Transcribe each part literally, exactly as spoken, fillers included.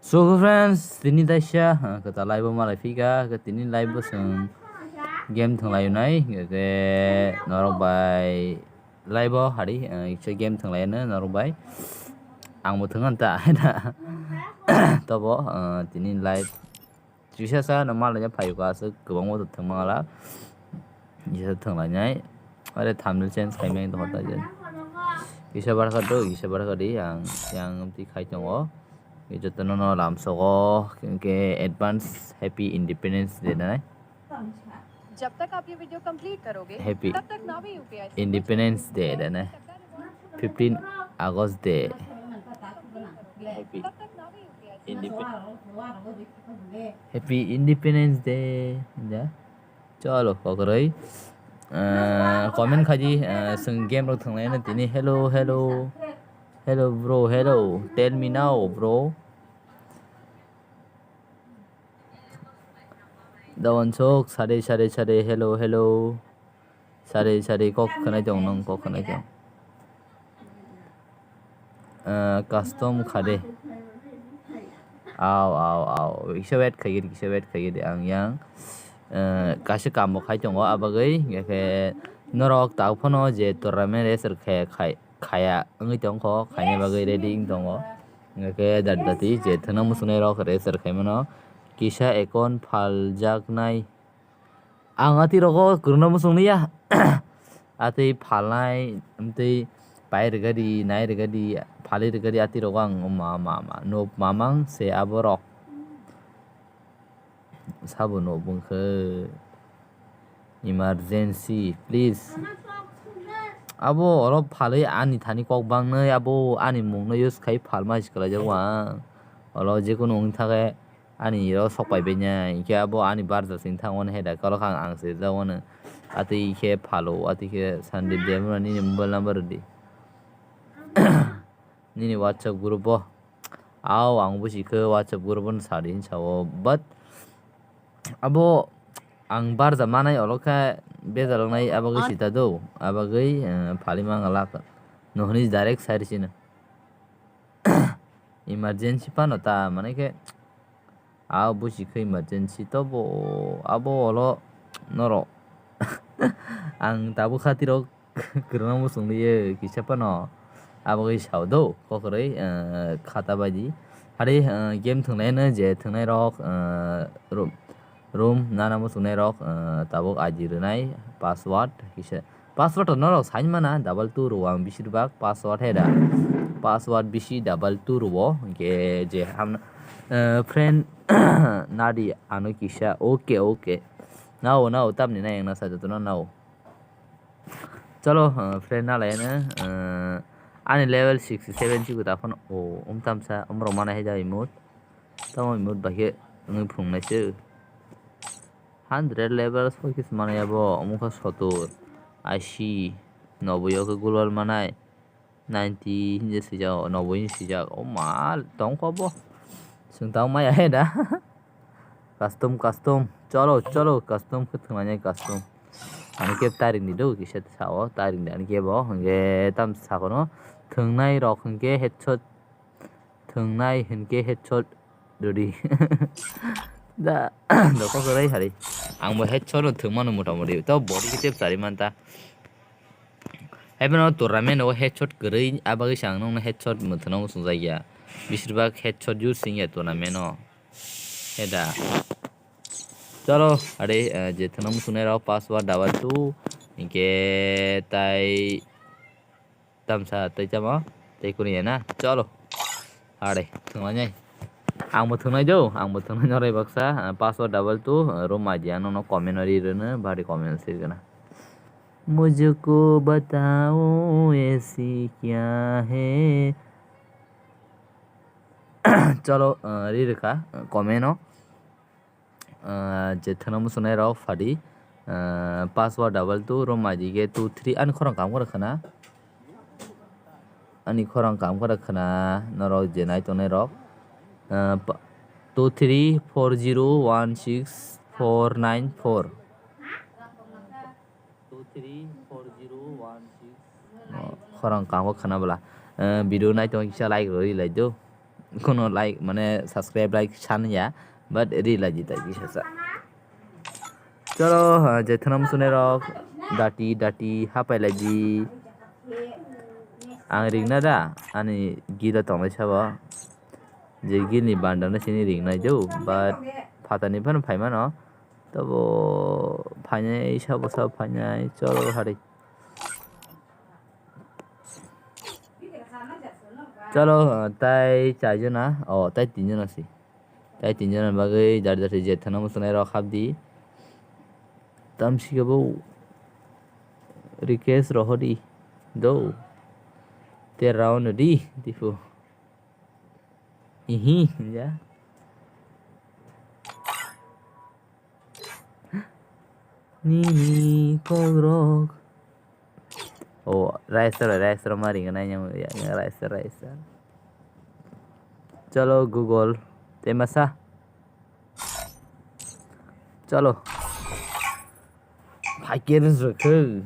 So friends, tini taisa, ah, kwtal live o malai phika, khe tini live o chwng game thwng lai nai, hwnkhe norok bai live o hari, ah, kisa game thwng lai no norok bai. Ang bo thwng ta, tobo, ah, tini live kisa sa no malai phai ko aswk kwbangma thwng mala. Kisa thwng lai nai. Are thumbnail change khai mai tong ta je. Kisa barkha do, kisa barkha di, ang, yang twi khai tongo. Jotono no lamsogo, hwnkhe advance happy Independence Day nai. जब तक आप ये video complete करोगे, Happy तब तक नावी यूपीआई से Independence Day nai. Fifteen August Day. Happy Independence. Happy Independence Day. Ja. Chalo, kokroi. Ah, comment khai di, ah, chwng game rok thwng lai no tini. Hello, hello. Hello, bro, hello. Tell me now, bro. Dawan sok, sare, sare, sare. Hello, hello. Sare, sare, kok khwnai tong, nang kok khwnai tong. Ah, custom khade. Aw, aw, aw. Kisa wait khaigir, kisa wait khaigir ang yang. Ah, kaisa kamo khai tongo, abagwi, hwnkhe norok tak phano je tournament register khai, khai, khaya wngwi tongkho, khaina bagwi ready wng tongo. Hwnkhe dati dati je thwngna muchungnai rok register khaimano kisa account phaljaknai. Ang atwi rogo kwrwngno muchung liya. Atwi phalnai, amtwi pai rwgadi, nai rwgadi, phalwi rwgadi atwi rogo ang ma, ma, ma, no mamang se abo rok. Sabo no bwngkhe emergency, please. Abo oro phalwi ani thani kok bangnai, abo ani mungno use khai phalma se kwlaijago ang. Oro jekunu wngwi thakhe ani oro sok pai benya, hinkhe abo ani barja sing thangmani hai da, kalo kha ang se jagwano. Atwi khe phalo, atwi khe Sandeep Debbarma nini mobile number rwdi. Nini WhatsApp group o. Aw, ang busi khe WhatsApp group o sadi hinwi sao, but abo ang barja manai olo khe bejal wngnai abagwi sita do, abagwi, eh, phalwi mangala no hwnwi direct sai rwsino. Emergency phano ta, mane khe, a busi khe emergency tobo, abo olo norok. Ang tabuk khatirok kwrwngma muchung liye kisa phano. Abo khe sao do, kokroi, eh, khata baidi. Hari, eh, game thwngnaino je thwngnairok, eh, ro-, room nana muchungnairok, eh, tabuk I D rwnai, password kisa. Password to norok saimana, double two rwo ang bisir bak, password heda. Password bisi double two rwo, hwnkhe je hamna, eh, friend nadi ano kisa, okay, okay. Nao, nao, tamni na yang nasa jotono nao. Chalo, eh, friend nalai ano, eh, ani level sixty seven chigo ta phano, o, um tamsa, um rok mana hai jai mut. Tamo mut bahai wngwi phunuknai se. Hundred levels pho kisa manai abo, omo khe sotur, ashi, noboi o khe global manai, ninety hinwi swijak, noboi hinwi swijak. O ma, tongkho bo. Chwng tang maya he da. Custom, custom. Cholo, cholo, custom khe thwnglainai custom. Ani khe taring di do, kisa sao, taring di ani khe bo. Hwnkhe tam sakono thwngnai rok hwnkhe headshot. Thwngnai hinkhe headshot rwdi. Da, dokho kwrwi hari. Ang bo headshot no thwngmano mota moti. To body khe tep chari manta. Haiphano tournament o headshot kwrwi, abagwi se ang nokno headshot mwthangna muchungjakya. Bisir bak headshot use wngya tournament o. Heda. Chalo, are, eh, je thwngna muchungnai rok password double two. Hinkhe tai Tamsa tei tamo tei kuni ya na. Chalo. Are, thwnglai nai. Ang bo thwnglai do, ang bo thwnglai norai baksa, ah, password double two, ah, room I D ang nono comment o ri rwno, bari comment sir gana. Mujhko batao aisi kya hai? Chalo, ah, ri rwkha, ah, comment o. Ah, je thwngna muchungnai rok phadi, ah, password double two room I D khe two three ani khorang kam khorang khna, ani khorang kam khorang khna norok je nai tongnai rok, ah, pa-, two three four zero one six four nine four. Two three four zero one six. Oh, khorang kamo khna bwla. Eh, video nai tong kisa like rw lai do. kono like mane subscribe like san ya, but ri laji ta kisa sa. Chalo, ah, je thanam sune rok dati dati hapai laji. Ang ringna da ani gila tongnai sabo. Je gilni bandana sini ringnai do, but phatani phano phaimano. Tabo phainai sabo sabo phainai chalo hari. Chalo, ah, tai chaijona, oh, tai tinjona si. Tai tinjona bagwi jar jar se je thana muchunai rok habdi. Tamsi kebo request rohodi. Do. Te round di, difu. Hihi, ya. Nini kokrok. Oh, rice ro, rice ro ma ringa nai nyang, ya, ya, rice, rice. Chalo, Google. Te masa. Chalo. Phai khe rwsrwk khe.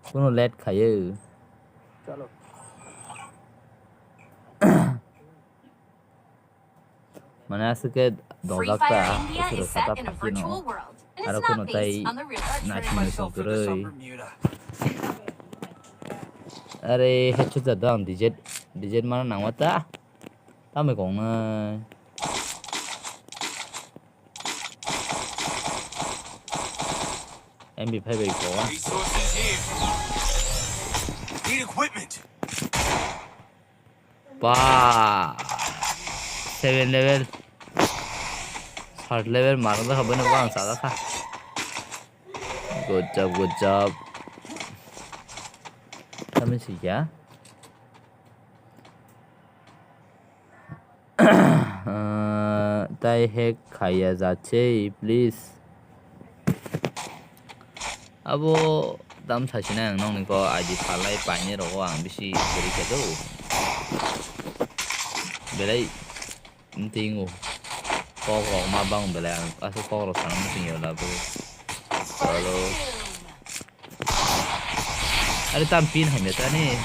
Kuno let khayo. Chalo. Mane aswk khe dojak ta, aswk sata phakino. Aro kuno tai naising naising kwrwi. Are, headshot jado ang D Z, D Z mana nangma ta? Tamo kong nai. M P five bai kong. Need equipment. Ba, seven level, third level marok da kha beno bang sa da kha. Good job, good job. Kami sih ya. Eh, tai hack khaiya jachei, please. Abo dam sachina ang nokni ko I D phalnai painai rogo ang bisi kwrwi khe do. Belai mtingo. Kok rok ma bang belai ang aswk kok rok sana muchung ya labo. Hello. Are tam pin hai me tani.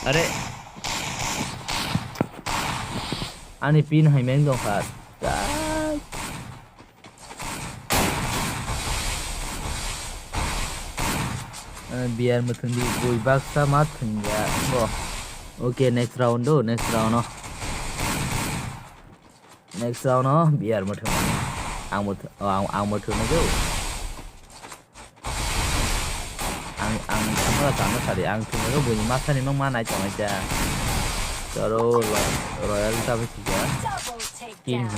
Are. Ani pin hai meng dong kha. Eh, biar muthung di bui baksa ma thung ya. Bo. Okay, next round do, next round o. Next round o biar muthung. Ang muthung, oh, ang, ang muthung na do. Ang, ang thangma thangma sari, ang thangma buini masani mang ma nai tongnaisa. Choro ro-, royal ta bisi ja. King.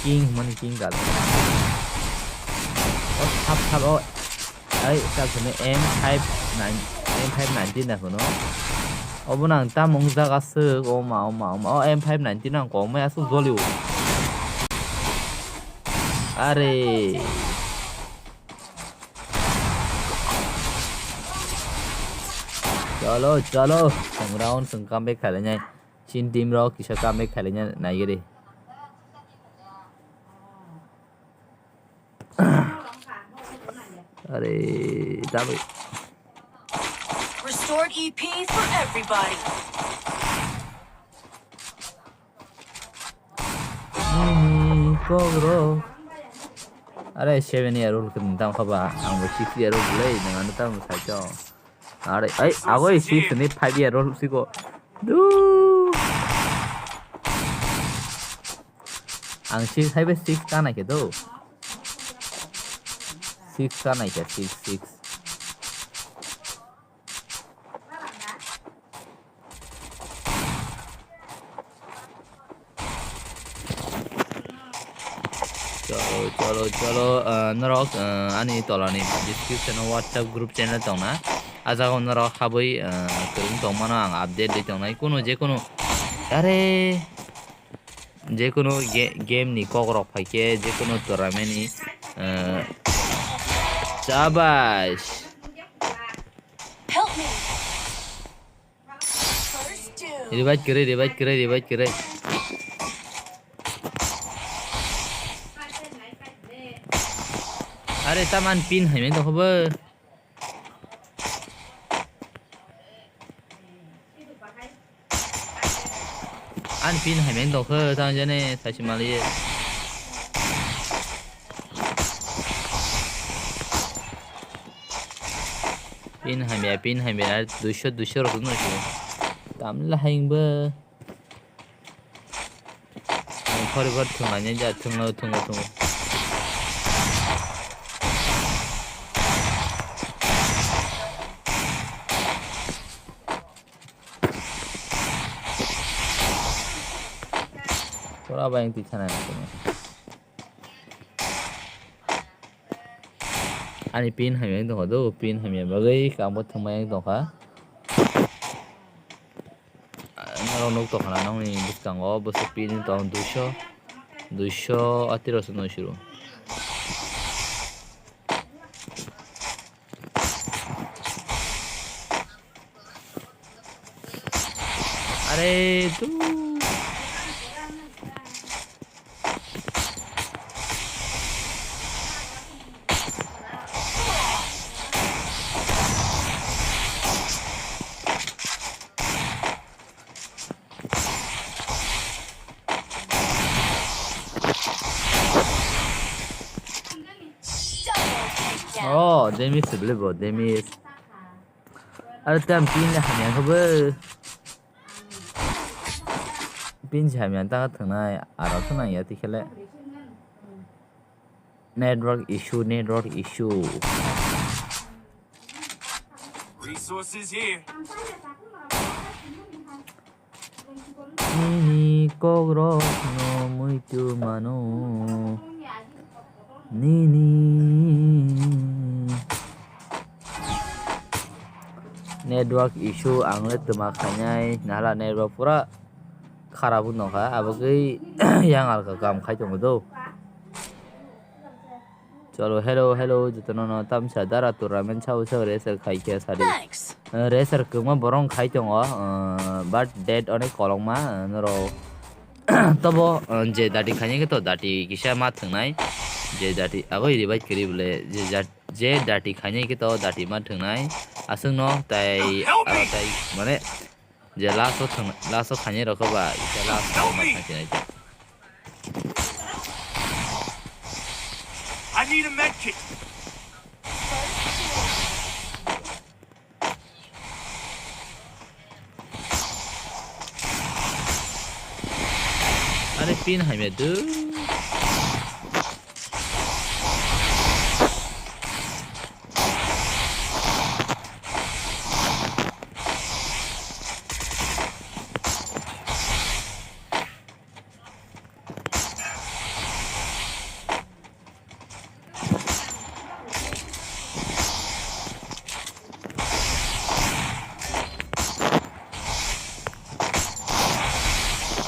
King mani king gal. Oh, thap thap, oh. Ai, ta sini M five nine, M five nineteen na kono. Obo nang ta mung jaga suk, oh ma, oh ma, oh ma. Oh, M five nineteen nang kong mai asuk jolio. Are. Chalo, chalo. Song round, song comeback khailai nai. Chin team rok kisa comeback khailai nai giri. Are, dabai. Restored E P for everybody. Nini kokrok. Are seven year old khe nang tamo kha ba, ang bo six year old le, nang ano tamo sai to. Are, ai, ago six ni five year old siko. Du. Ang six, hai bai six ka nai khe do. Six ka nai khe, six, six. Chalo, chalo, chalo, ah, norok, ah, ani tolani description o WhatsApp group channel tongna. Ah jaga o norok habwi, ah, kwrwng tongmano ang update di tongnai. Kunu je kunu, are, je kunu ge-, game ni kok rok phai khe, je kunu tournament ni, ah, shabash. Help me. First doom. Revive kwrwi, revive kwrwi, revive kwrwi. Are tamo ani pin hai meng tongkha bo. Ani pin hai meng tongkha tamo jani sachi maliye. Pin hamya, pin hamya, duiso, duiso rok no sio. Tamle hayung bo. Ang khori khori thwng lainai ja, thwngno, thwngno, thwngno. Pura bayang twi sana. Ani pin hamya wng tongkha do, pin hamya bagwi kamo thwngmaya wng tongkha. Norok nuk tongkha na nokni bwskango bwswk pin wng tong duiso, duiso atiro se noisiro. Are tu. Oh, damage se bele bo, damage. Are tam pin le hamya khe bo. Pin se hamya ta thwngnai, aro thwngnai ya tikhele. Network issue, network issue. Resources here. Nini kokrok no muitu mano. Nini. Network issue ang le twma khainai, nahala network pura kharap wng tongkha, abagwi yang alka kam khai tongo do. Cholo, hello, hello, jotono no tamsa dara tournament sao sao racer khai khe sadi. Thanks. Eh, racer kwbangma borok khai tongo, eh, but date onek kolokma, eh, norok tobo, eh, je dati khainai khe to dati kisa ma thwngnai, je dati abo revive kwrwi bole je jat-, je dati khainai khe to dati ma thwngnai, aswkno tai, aro tai, mane, je last o thwng, last o khainai rok khe ba, kisa last o ma thangsinai. I need a med kit. Are pin hamya do.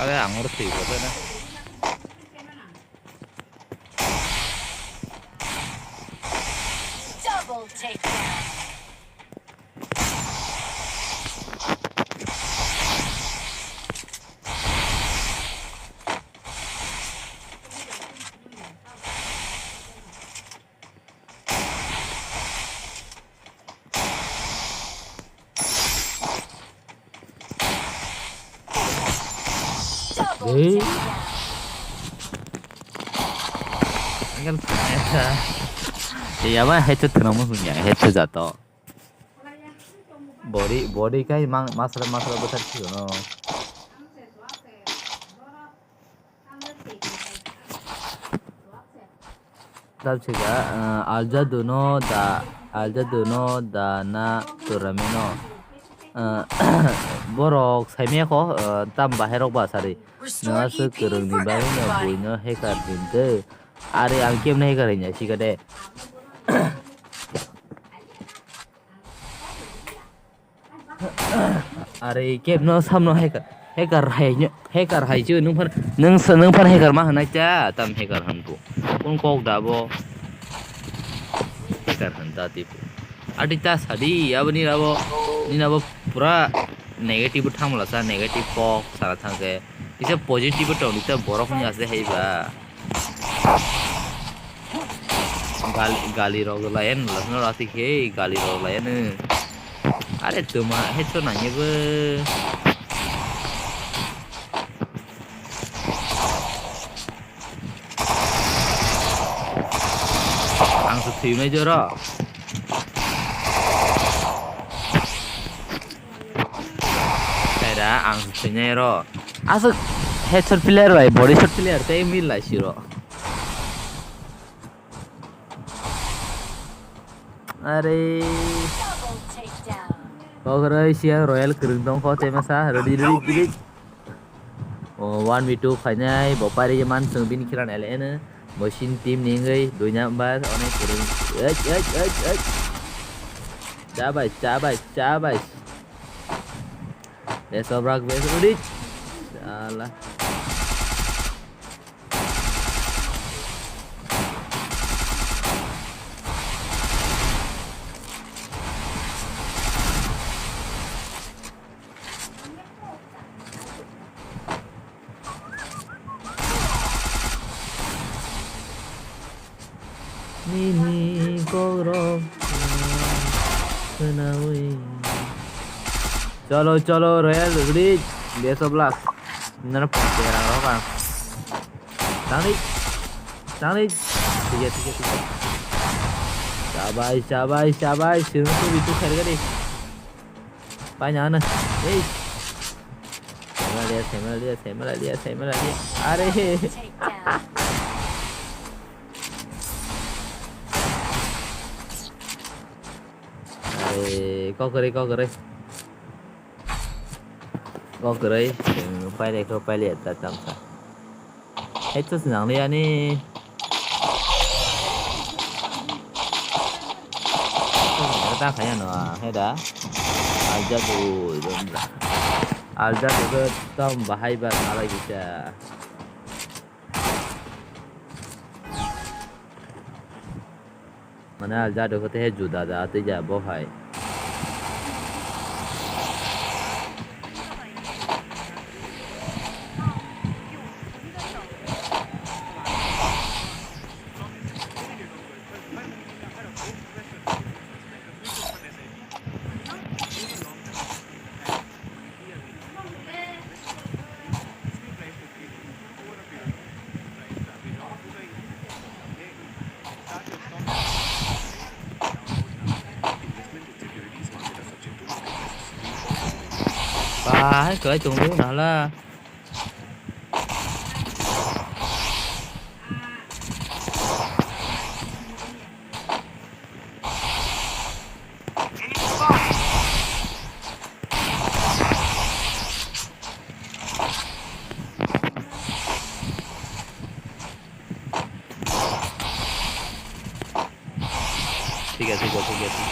Are ang oro thwi kha na. Double takedown. Double takedown. Kan punya. Iya mah headshot kena mah punya, headshot jatuh. Body, body kai mang, masra, masra besar sih, no. Tabsika, eh, Aljadu no da, Aljadu no da na turami no. Eh, borok saimaya kho, eh, tam bahai rok ba sari. Nang aswk kwrwng ni bagwi no bui no hacker hinke. Are ang kebo no hacker hinya sika de. Are kebno samno hacker, hacker hai, hacker hai chu nung phan, nung sa, nung phan hacker ma hwnai cha, tam hacker han bu. Kun kok da bo. Hacker han ta ti bu. Adi ta sadi, abo ni abo, ni abo pura negative thang la sa, negative kok sara thang ke. Kisa positive tong ni ta borok ni ase hai ba. Gali, gali rok lai ano, last no rati khe gali rok lai ano. Are tuma hecho nangye bo. Ang se thwimai joro. Khaira ang se thwinai ro. Aswk headshot player bai body shot player tei mil lai siro. Are. Double takedown. Kok roi sia Royal kwrwng tong kho tei masa ready ready ready. O one v two khainai bo pari man chwng bini khiran ele ene. Bo sin team ni wngwi dui number onek kwrwng. Ech ech ech ech. Chabai chabai chabai. Best of luck best of luck. Sala. Nini kokrok khwnawi. Cholo cholo Royal Ridge, best of luck. Nana pon ke rang rok ang. Tangni, tangni. Tiga tiga tiga. Sabai sabai sabai. Sirung tu bitu khair gari. Paina ana. Ei. Semela dia, semela dia, semela dia, semela dia. Are. Are, kokore, kokore. Kokore, paile ko paile ta tamsa. Hecho sinang liya ni. Ta kaya no, heda. Aljadu, aljadu ko tam bahai ba kala gita. Mane aljadu ko te juda da te ja bo hai. Bahai kwlai tongwi mano hala. Thik ase, thik ase, thik ase.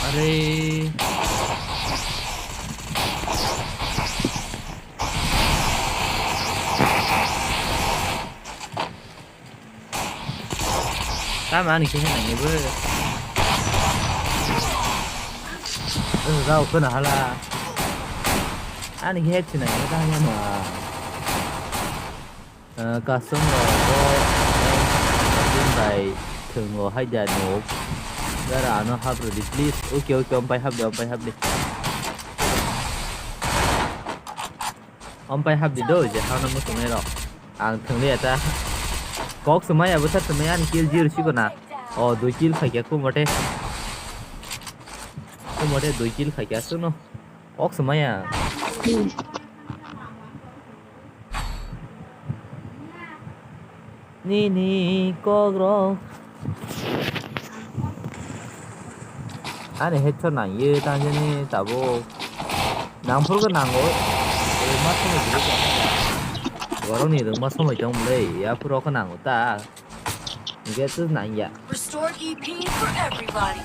Are. Tamo ani khe nangni bo. Rao kheno hala. Ani khe head sinai ta hanya no. Ah, custom rok bo, eh, din bai thwngo hai da no. Gara ano hap rwdi, please. Okay, okay, ompai hap de, ompai hap de. Ompai hap di do, je hano muchungnai rok. Ang thwngliya ta. Kok swmaya bwsa swmaya ani kill zero sikona. O, dui kill khaikya kumote. Kumote dui kill khaikya suno. Kok swmaya. Nini kokrok. Ani headshot nangye tangjani tabuk. Nangphuru khe nango. Rwngma somoi kwrwi tong. Borokni rwngma somoi tong bwlai. Yaphuru khe nango ta. Hinkhe tus nangya. Restore E P for everybody.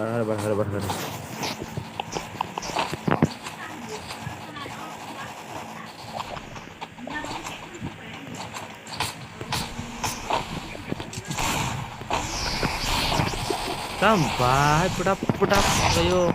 Bar, bar, bar, bar, bar. Tam bai, putap, putap, ayo.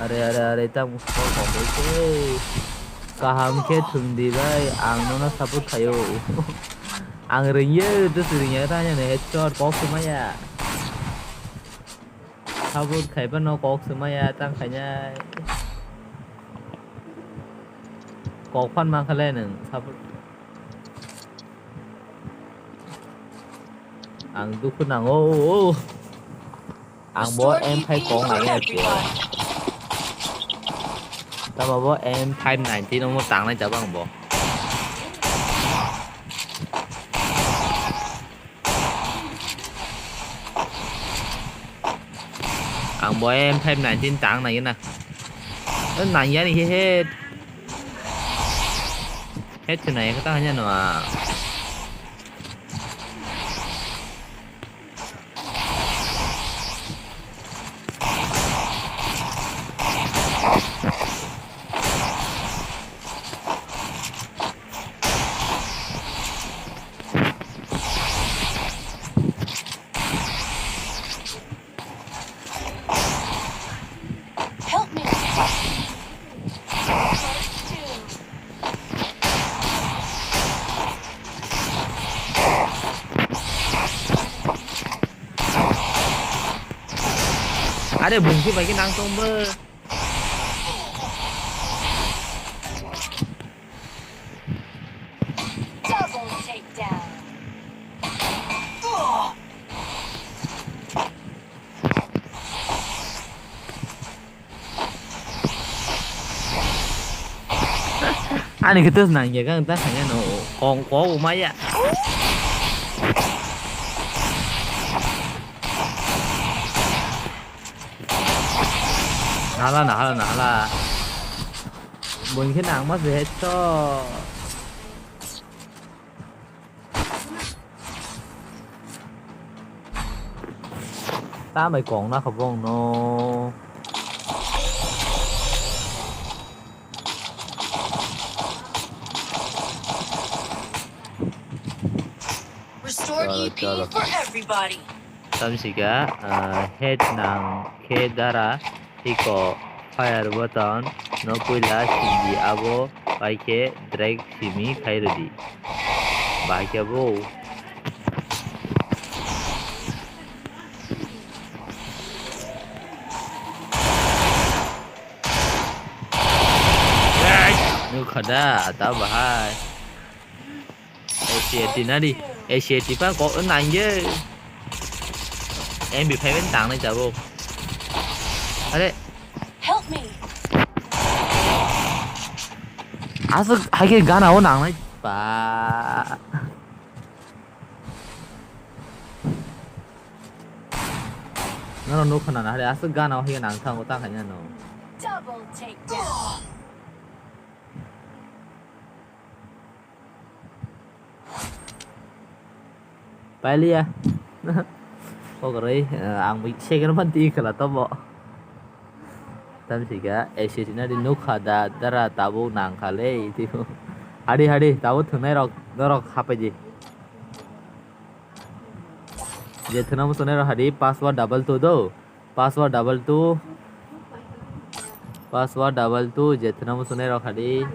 Are, are, are, tam kok kok khe. Kaham khe thwng di bai, ang nono support khaio. Ang ringye, dus ringya ta hanya ne headshot kok se maya. Support khai phano kok se maya, tang khainai. Kok phan man khalai nwng, support. Ang dukhu nango. Ang bo M five kok nai ya, bro. Tamo bo M five nineteen omo tangnai jabo ang bo. Ang bo M five nineteen tang nai na. Nang ya ni he he. He tu nai ka ta hanya no a. Help me. Are bungsi bai khe nang tong bo. Double takedown. Ani khe tus nang ya kang ta khanya no kong kong umaya. Nahala, nahala, nahala. Boni khe nangma se headshot. Ta bai kong na kha bong no. Restore Chalo, E P chalo. For everybody. Tamsika, ah, head nang khe dara, tiko fire button no puila sindi abo pai khe drag simi khai rwdi. Bahai khe bo. Nukha da, ta bahai. A C A T nadi, A C A T pa kok nangye. M P five ni tangnai jabo. Are. Help me. Aswk haikhe gana o nangnai pa. Nono nukha nana hari aswk gana o haikhe nang thango ta khaina no. Double takedown. Pailiya. Pokrai, eh, ang bai second man ti khala tobo. Tamsika, eh, sisi nadi nukha da, dara tabuk nangkha le, itu. Hadi, hadi, tabuk thwngnai rok, norok hapai di. Je thwngna muchungnai rok hadi, password double two do. Password double two. Password double two, je thwngna muchungnai rok hadi.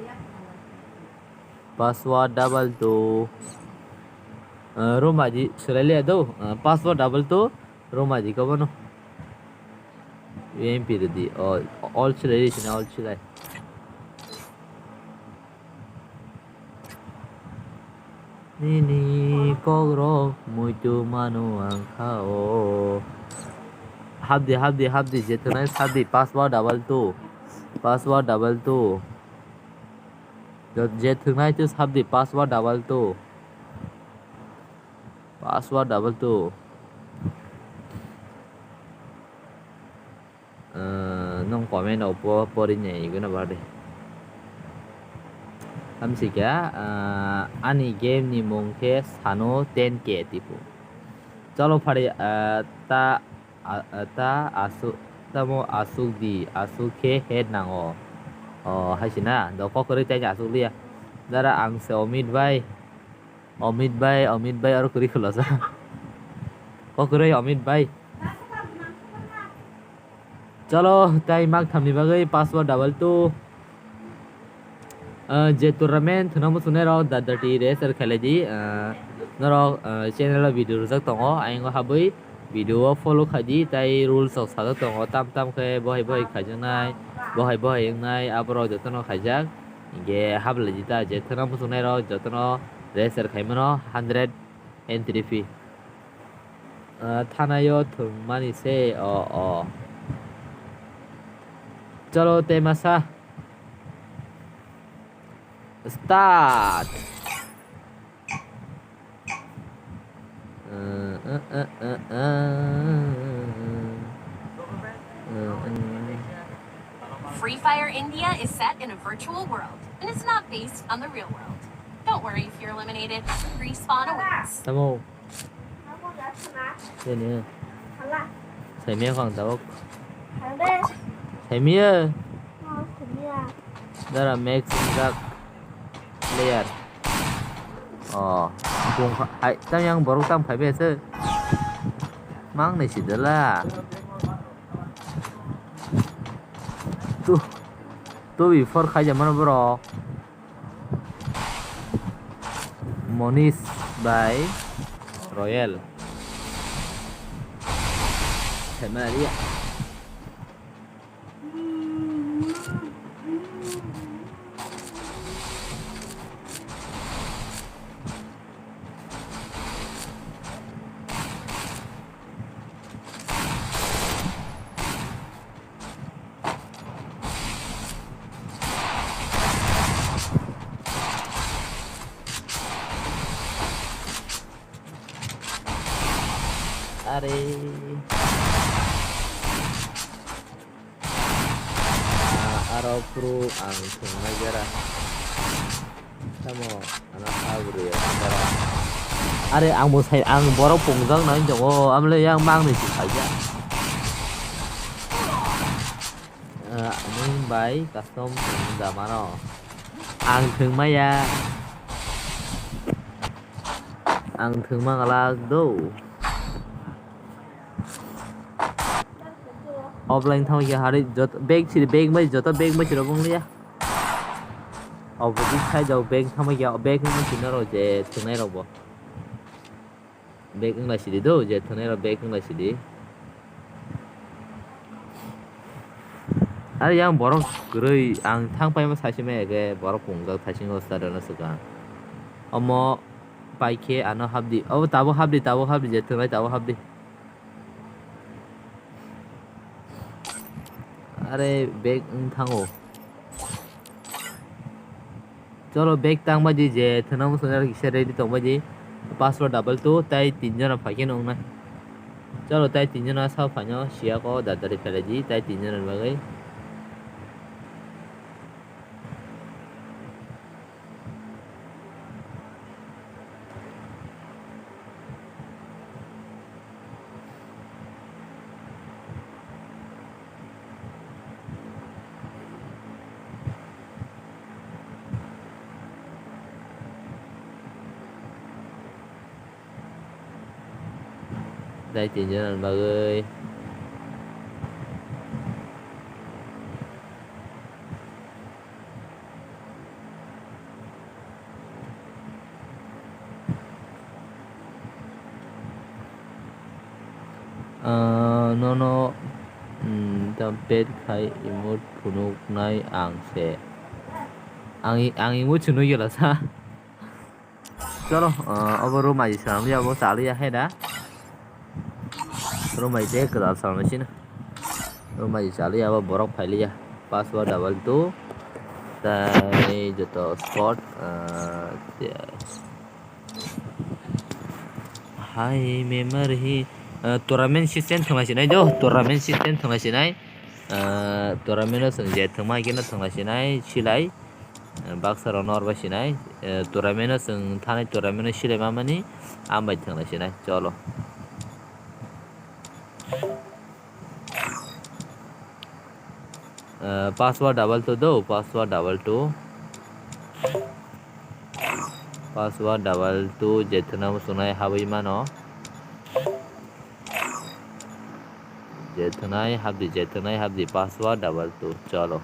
Password double two. Uh, Romaji swlai le do. Uh, password double two, Romaji kobono. U M P rwdi. Oh, all swlai le sini, all swlai. Nini kokrok muitu mano ang kha o. Hapdi, hapdi, hapdi, je thwnai hapdi, password double two. Password double two. Je thwnai tei hapdi, password double two. Password double two. Eh, nung comment rok po-, pori nai guna bade. Hamsika, eh, ani game ni mung khe Sano ten K tipo. Chalo phari, eh, ta, a, a, ta asuk, tamo asuk di, asuk khe head nango. Oh, haisina, do kokroi tai asuk liya. Dara ang se Omit bai. Omit bai, Omit bai, aro kwrwi khulasa. Kokroi Omit bai. Chalo, tai mak thamni bagwi password double two. Ah, je tournament thwna muchungnai rok da dati race er khailai di. Ah, norok, ah, channel o video rwjak tongo, ayang o habwi video o follow khai di, tai rules rok sajak tongo, tam tam khe bohai bohai khaijaknai, bohai bohai wngnai, aborok jotono khaijak. Hinkhe hablai di ta, je thwna muchungnai rok jotono race er khaimano hundred entry fee. Ah, thanaio thwngmani se, o, o. Chalo, tei masa. Start. Uh, uh, uh, uh, uh. Uh, uh. Free Fire India is set in a virtual world, and it's not based on the real world. Don't worry if you're eliminated. Respawn awaits. Tamo. Sini. Saimia kang tabok. Saimia. Dara max injak player. Oh, bung hai tam yang borok tam phai be se. Mang ni sidala. Tu, tu before khai jamano borok. Monish bai Royal. Semaria. Are. Ah, aro pro ang thwngna jera. Tamo, ano ha bwrwi ya, tara. Are, ang bo sai, ang borok pungjak nai tongo, amle yang mang ni si khaija. Ah, nung bai custom thwng da mano. Ang thwng maya. Ang thwngma glak do. Offline thangwi khe hari jot-, bag siri, bag mai joto bag mai siro bung liya. Opposite side o bag thangwi khe bag mai sino rok je thwngnai rok bo. Bag wngla sidi do, je thwngnai rok bag wngla sidi. Are yang borok kwrwi, ang thang paima saisi maya khe borok pungjak thaisingo stadion o swkang. Omo paikhe ano hapdi, obo tabuk hapdi, tabuk hapdi, je thwngnai tabuk hapdi. Are bag wng thango. Cholo, bag tang bai di, je thwna muchungnai rok kisa ready tong bai di. Password double two, tai tin jona phai khe nung nai. Cholo, tai tin jona sa phai no siya ko dadari phelai di, tai tin jona ni bagwi. Dai tin jona ni bagwi. Ah, nono, mm, ta pet khai emote phunuknai ang se. Ang, ang emote se nukya lasa. Cholo, ah, obo room aji swnam ya, obo chaliya hai da. Room aji te kwtal swnam sino. Room aji chaliya, obo borok phailiya. Password double two. Tai joto spot, ah, te-, Hai memory hi, ah, tournament system thwngna sinai do, tournament system thwngna sinai. Ah, tournament o chwng je thwngma khe no thwngna sinai, silai. Ah, baksa rok no orba sinai. Ah, tournament o chwng thanai tournament o silai ma mani, ambai thwngna sinai. Cholo. Ah, password double two do, password double two. Password double two je thwngna muchungnai habwi mano. Je thwngnai habdi, je thwngnai habdi, password double two. Cholo.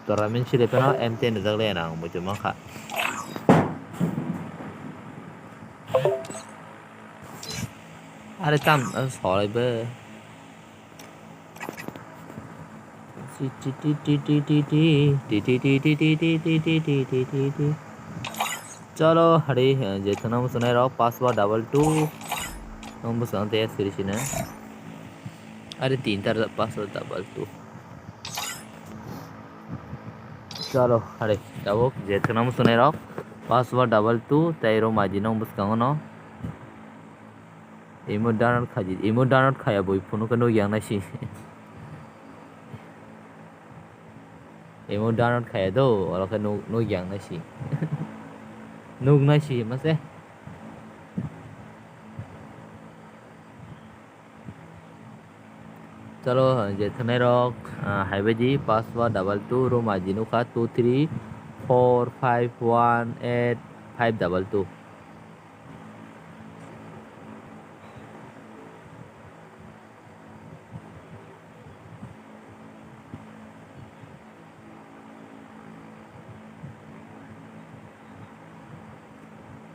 Tournament sile phano M ten rijak le ang muitu mankha. Are tam, ang solai be. Cholo, hari, eh, je thwngna muchungnai rok, password double two. Nwng bwskango tei siri sina. Are tin tar password double two. Cholo, hari, tabuk je thwngna muchungnai rok, password double two, tei room I D nwng bwskango no. Imo download khaidi, imo download khaya bui phunukhe nukya wngnai si. Imo download khaya do, oro khe nuk, nukya wngnai si. Nuknai si mase. Chalo, je thwngnai rok, ah, haibaidi password double two, room I D nukha two three four five one eight five double two.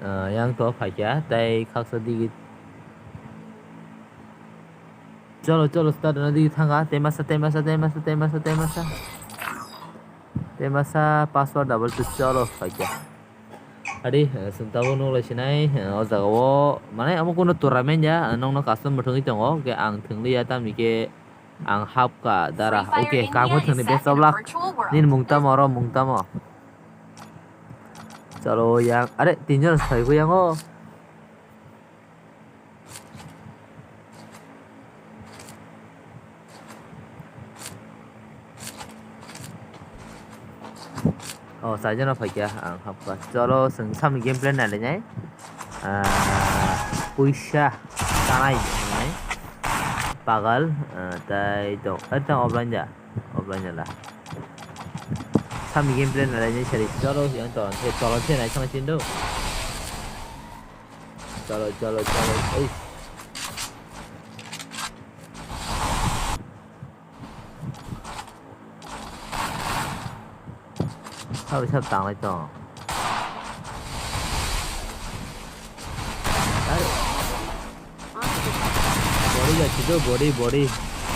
Ah, yang to phaikya, tei khaksa digi. Cholo, cholo, start na digi thangkha, tei masa, tei masa, tei masa, tei masa, tei masa. Tei masa, password double two, cholo, phaikya. Adi, eh, chwng tabuk nuk lai sinai, eh, o jaga o, mane, omo kuno tournament ya, eh, nokno custom bo thwngwi tongo, hwnkhe ang thwngli ya, tamni khe ang hapkha, dara. Oke, kaham thwngni, best of luck. Nini mung tamo, oro mung tamo? Chalo, yang, are, tinjon sai bo yango. Oh, saijano phaikya ang hapkha. Chalo, chwng samni gameplay nailainai. Ah, puisa tanai hinai. Pagal, ah, tai tong, eh, tong offline da. Offline da la. Samni gameplay nailainai sari. Chalo, yang tolon se, tolon se nai sama chindo. Chalo, chalo, chalo. Ei. Sabai sab tanglai tong. Are. Body ja chido, body, body.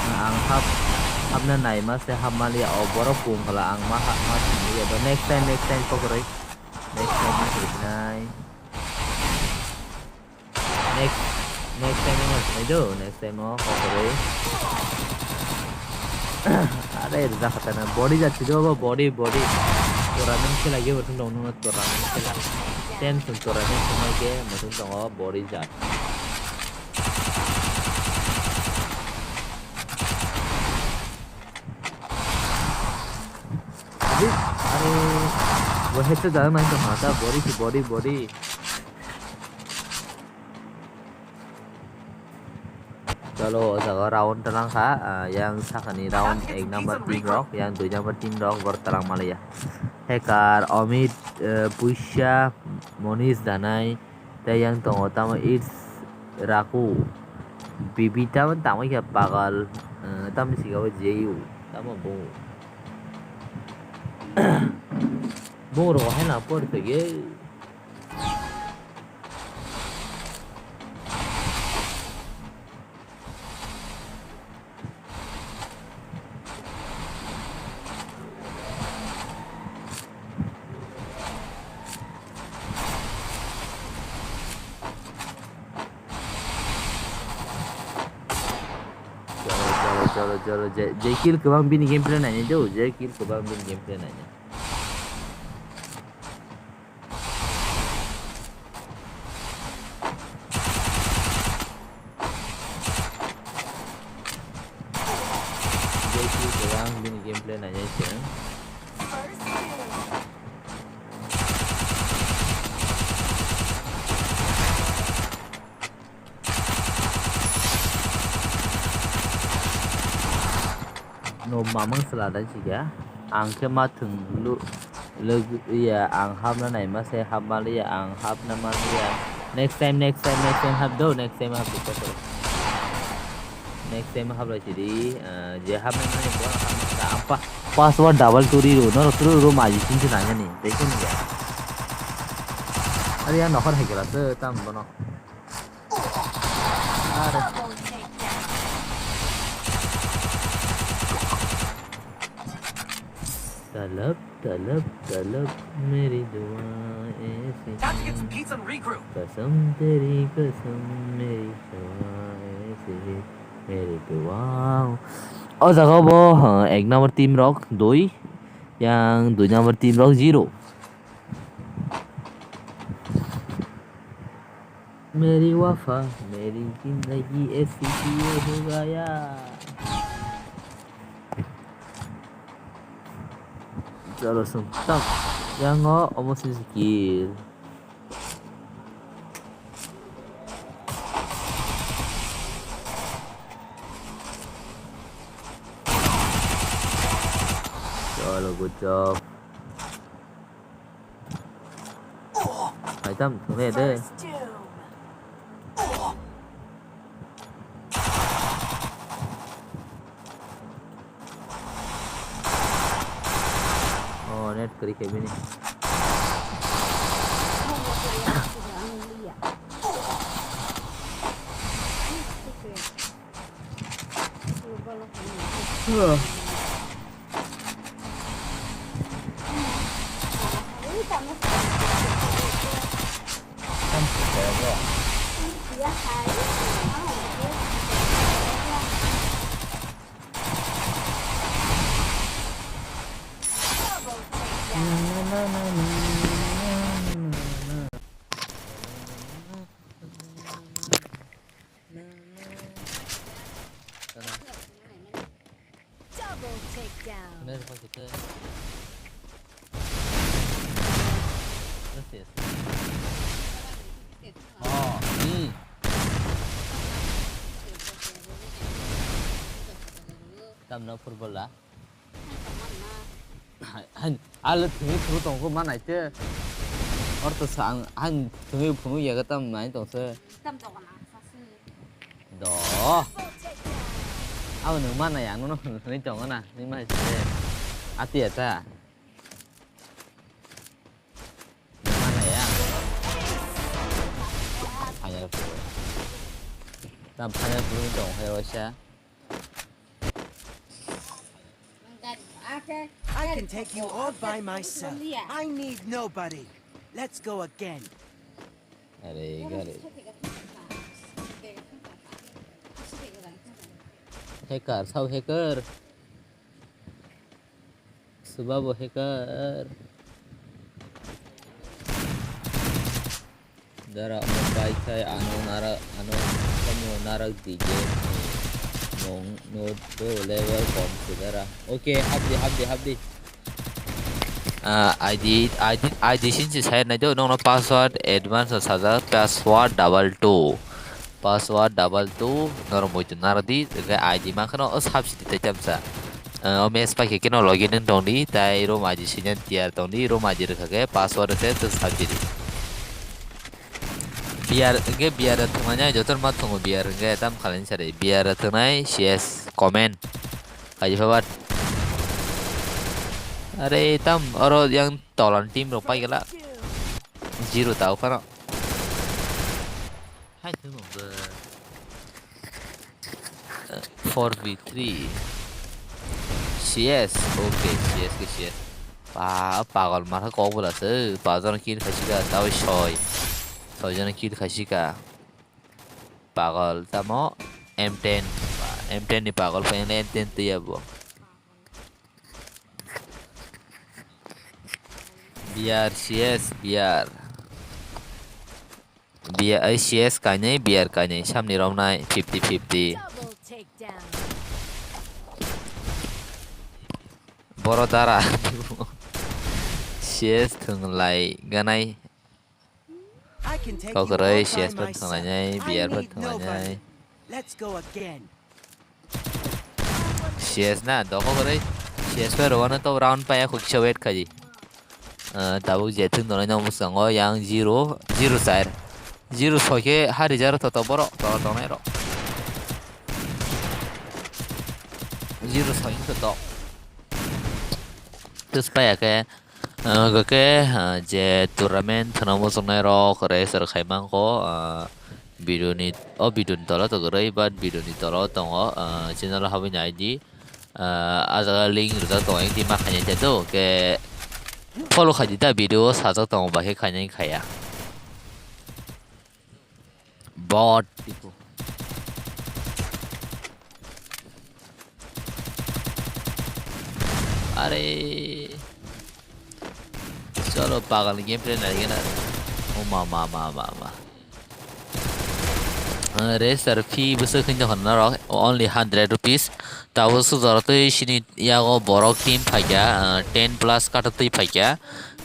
Ang hap, hapna nai ma se hap maliya. O borok pung khala ang ma hap ma sini ya. Next time, next time pokrai. Next time ma sini nai. Next, next time o nai do, next time o kokoroi. Are, rijak kha tana. Body ja chido bo, body, body. Tournament khela ge muthung tong nung, tournament khela. Ten sun tournament khela ge muthung tongo, body ja. Are, bo headshot jaga nai tong kha ta, body, body, body. Chalo, o jaga round talang kha, ah, yang sakani round ek number team rok, yang dui number team rok, bor talang maliya. Hacker, Amit, eh, Puisha, Monish Danai, tei yang tongo tamo It's Raku, Bibi tamo tamo khe pagal, eh, tamo siga o Jeyu, tamo bo. Bo rok hai na por pege. Chalo, chalo, chalo, chalo. Je, je kill kwbang bini gameplay nainai do, je kill kwbang bini gameplay nainai. Ang bini gameplay nainai se. No mamang sela da jiga. Ang khe ma thwng lu, lug-, iya, ang hapna naima se hap maliya, ang hapna maliya. Next time, next time, next time hap do, next time hap do. Next time hap lai sidi, ah, je hapna nani bo hapna da. Ang pa, password double two ri ro, no ro, ro, ro, maji sin se nanya ni, tei kun ya. Ari ya nokhor hai kela se tam bono. Are. Talab, talab, talab, meri dua aisi hai. Time to get some pizza and regroup. Kasam teri kasam, meri dua aisi hai, meri dua. O jaga bo, ha, ek number team rok dui, yang dui number team rok zero. Meri wafa, meri zindagi aisi hai ho gaya. Chalo sung tak. Yang o omo si skill. Chalo, good job. Hai tam thunge de. Oh, net kari kebini. Double takedown. Gracias. Oh, ni. Tamno football la. Hai, hai, ale thungwi thungwi tongkho manai te. Orto sa ang, ang thungwi phunwi yaga tam nai tongse. Tam jokna sasi. Do. Abo nwng manai ang nono hwnwi tongo na, nini manai se. Ati ata. Nwng manai ang. Phanya rw. Tam phanya rw tong hai waisa. I can take you all by myself. I need nobody. Let's go again. Are, gare. Hacker, sao hacker. Subabo hacker. Dara mo pai khai ano nara ano kamo narak di game mong no do level kom se dara. Okay, habdi, habdi, habdi. Ah, I D, I D, I D sin se sai nai do, nongno password advance no sajak, password double two. Password double two, norok muitu naro di, hingke I D mankhe no, o sab sidi tei tamsa. Ah, o match paikhe keno login wng tong di, tai room I D sinyan tiar tong di, room I D rwkha khe password se, to sab sidi. B R, hingke B R thwngmani joto ma thwngo B R hingke tam khalai sari. B R thwngnai C S comment. Kaji phabat. Are tam oro yang tolan team rok pai gala. Zero tau phano. Hai thwngmung bw. Four v three. C S, okay, C S ke C S. Pa, pagol matha kok bwla se, pajono kill khaisika, tao soi. Soijono kill khaisika. Pagol tamo M ten. M ten ni pagol pa M ten twi abo. B R C S, B R. B R, C S kainwi, B R kainwi, samni romnai fifty fifty. Double takedown. Boro dara. C S thwnglai ganai. Kokroi C S pha thwnglainai, B R pha thwnglainai. C S na, doko kwrwi. C S pha rwano to round paya kho kisa wait khaji. Ah, tabuk je thwng tongnai no mwskango yang zero, zero char. Zero soi khe ha rijak rw to borok, tolo tongnai rok. Zero soi wngkha to. Twis paya khe, ah, hwnkhe, ah, je tournament thwna muchungnai rok race rok khai mangkho, ah, video ni, o video ni tola to kwrwi, but video ni tola o tongo, ah, channel o habwi nai di. Ah, ah jaga link rijak tongo, engti ma khainai te do, hwnkhe follow khai di ta, video o sajak tongo, bahai khainai khaya. Bot. Are. Cholo, pagal ni gameplay nai gana. O ma, ma, ma, ma, ma. Ah, racer fee bwswk hinwi hwnna rok, only hundred rupees. Tabuk swk jora twi sini yago borok team phaikha, ah, ten plus kata twi phaikha.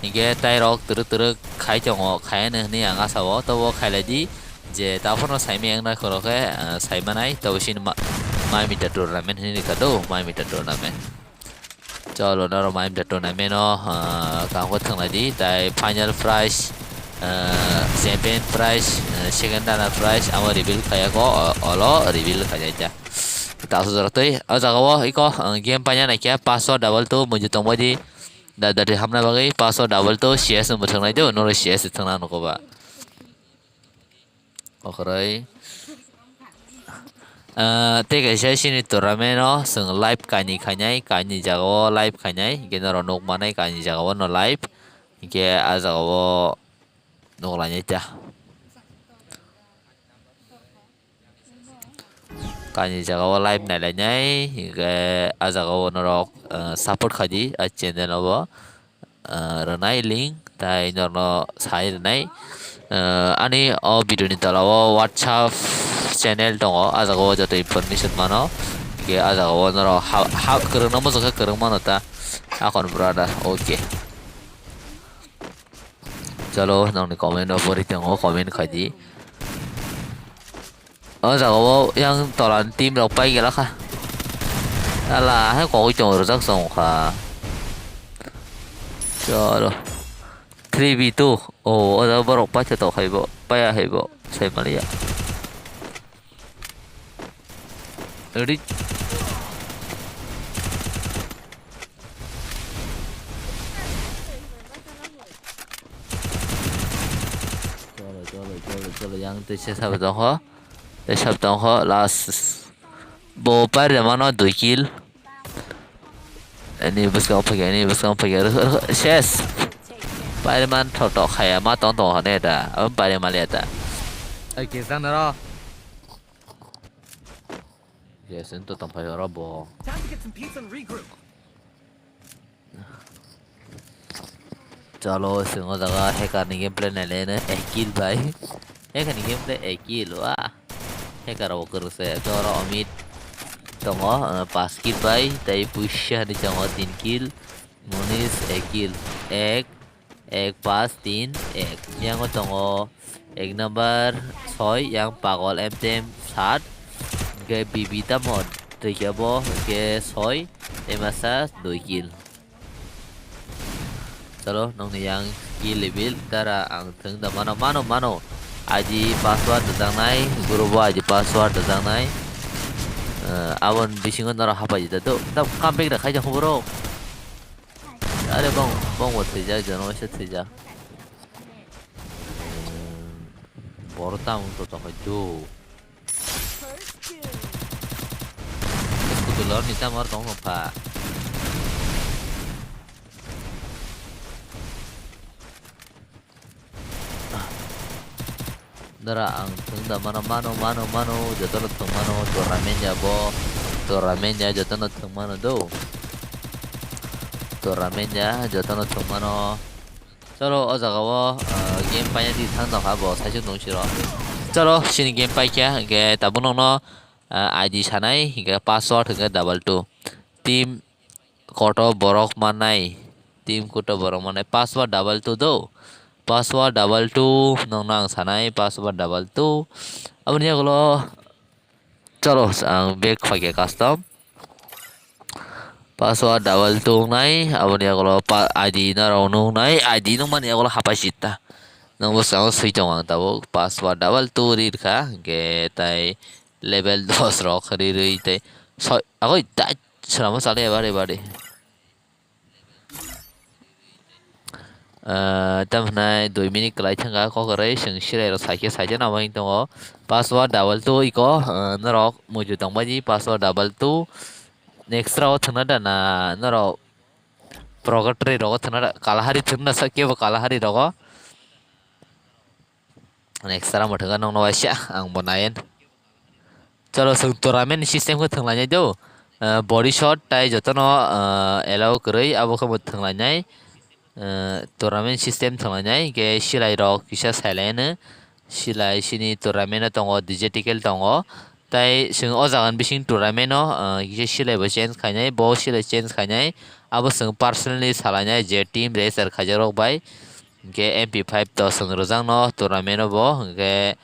Hinkhe tai rok twrwk twrwk khai tongo, khaiya no hwnwi ang asa o. Tobo khailai di je taphorno saimaya wngna khoro khe, ah, saimanai. Tobo sini ma-, mai mita tournament hinwi rwkha do, mai mita tournament. Cholo, norok mai mita tournament o, ah, kaham khe thwng lai di, tai final prize, ah, champion prize, ah, second runner prize amo reveal khaiya kho, o-, olo reveal khaijak. Taso jora twi o jaga o iko, ah, game paina naikhe, paso double two muitu tongbai di. Da, da, hamna bagwi paso double two C S no mwthang nai do, noro C S thangna nugo ba. Okhoroi. Ah, tei kaisa sini tournament o chwng live kainwi khainai, kainwi jaga o live khainai, hinkhe norok nuk manai kainwi jaga o no live, hinkhe ah jaga o nuk lainai ta. Kainwi jaga o live nailainai, hinkhe ah jaga o norok, ah, support khaidi ah channel o bo, ah, rwnai link, tai norokno sai rwnai. Ah, ani o video ni tola o WhatsApp channel tongo, ah jaga o joto information mano, hinkhe ah jaga o norok ha, ha, kwrwngno muchung khe kwrwng mano ta, akon brother, okay. Chalo, nongni comment rok pori tongo, comment khaidi. O jaga o yang tola ni team rok pai gela kha. Ala, hai kogwi tongo, rwjak tongo kha. Chalo. Three v two. O, o jaga borok paitha tong hai bo. Paiya hai bo. Sai maliya. Ready? Cholo, cholo, cholo, cholo, yang tei se sabo tongkho. Tei sabo tongkho, last. Bo pairwmano dui kill. Ani bwskango phaikha, ani bwskango phaikha. Ses. Pairwman thotok khaya, ma tong tong hone da. Abo pairwma liya ta. Ai, kisa naro. Yes, ento tongphai oro bo. Time to get some pizza and regroup. Chalo, chwng o jaga hacker ni gameplay nailai no, ek kill bai. Hacker ni gameplay ek kill, wah. Hacker rok kwrwngsa, oro Omit tongo, uh, pas kill bai, tei Puisha ni tongo tin kill, Munis ek kill, ek, ek, pas, tin, ek. Yang o tongo ek number soi, yang pagol M T M sat, hingke B B tamo twi khe bo, hingke soi, tei masa dui kill. Chalo, nongni yang kill level dara ang thwng da mano, mano, mano. I D password rwjaknai, group o I D password rwjaknai. Eh, aboni bisingo norok hapai da do. Da comeback da khaijak bro. Are bong, bong bo thwijak, jono waisa thwijak. Boro tamo to tongkha do. Scooty lor ni tamo tong tong pha. Dara ang thwng da mano, mano, mano, mano, jotono thwng mano, tournament ya bo, tournament ya jotono thwng mano do. Tournament ya jotono thwng mano. Chalo, o jaga o, ah, game paina di thang tong kha bo, saichung tong siro. Chalo, sini game paikha, hingke tabuk nokno, ah, I D sanai, hingke password hingke double two. Team koto borok mannai, team koto borok mannai, password double two do, password double two nongno ang sanai, password double two. Aboni yagulo chalo ang back phaikha custom. Password double two wngnai, aboni yagulo pa-, I D norok nungnai, I D nungmani yagulo hapai sita. Nang bwskango swi tongo ang tabuk, password double two ri rwkha, hwnkhe tai level dos rok ri rwi tei soi, agoi dai swnamo chaliya bari bari. Ah, tamo hwnai dui minute kwlai thangkha, kok kwrwi chwng sirai rok saikhe saikhe namo wng tongo. Password double two iko, ah, norok muitu tongbaidi password double two. Next round o thwngna da na norok progatri rogo thwngna da, kalahari thwngna sa kebo kalahari rogo. Next round o thwngna nokno waisa ang bo nayen. Chalo, chwng tournament system khe thwnglainai do. Ah, body shot tai jotono, ah, allow kwrwi, abo khe bo thwnglainai. Ah, tournament system thwnglainai, hwnkhe silai rok kisa sailaino. Silai sini tournament o tongo, D J ticket tongo. Tai chwng o jaga ni bising tournament o, ah, kisa silai bo change khainai, bo silai change khainai. Abo chwng personally salainai je team register khaijak rok bai. Hwnkhe M P five to chwng rwjakno tournament o bo, hwnkhe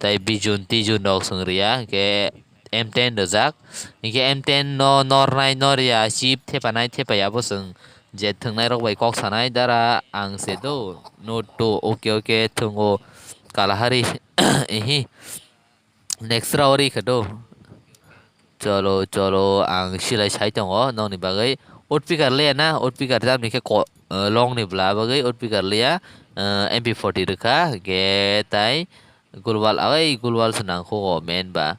tai bijun tijun rok chwng rwya, hwnkhe M ten rwjak, hwnkhe M ten no nornai norya chip thepanai thepaya bo chwng je thwngnai rok bai kok sanai dara ang se do, no to, okay, okay, thwngo kalahari, ehi. Next round ori khe do. Cholo, cholo, ang silai sai tongo nokni bagwi. Outpicker liya na, outpicker jabni khe ko-, eh, longni bwla bagwi outpicker liya, eh, M P forty rwkha, hwnkhe tai gulwal, ai gulwal se nangkhugo main ba.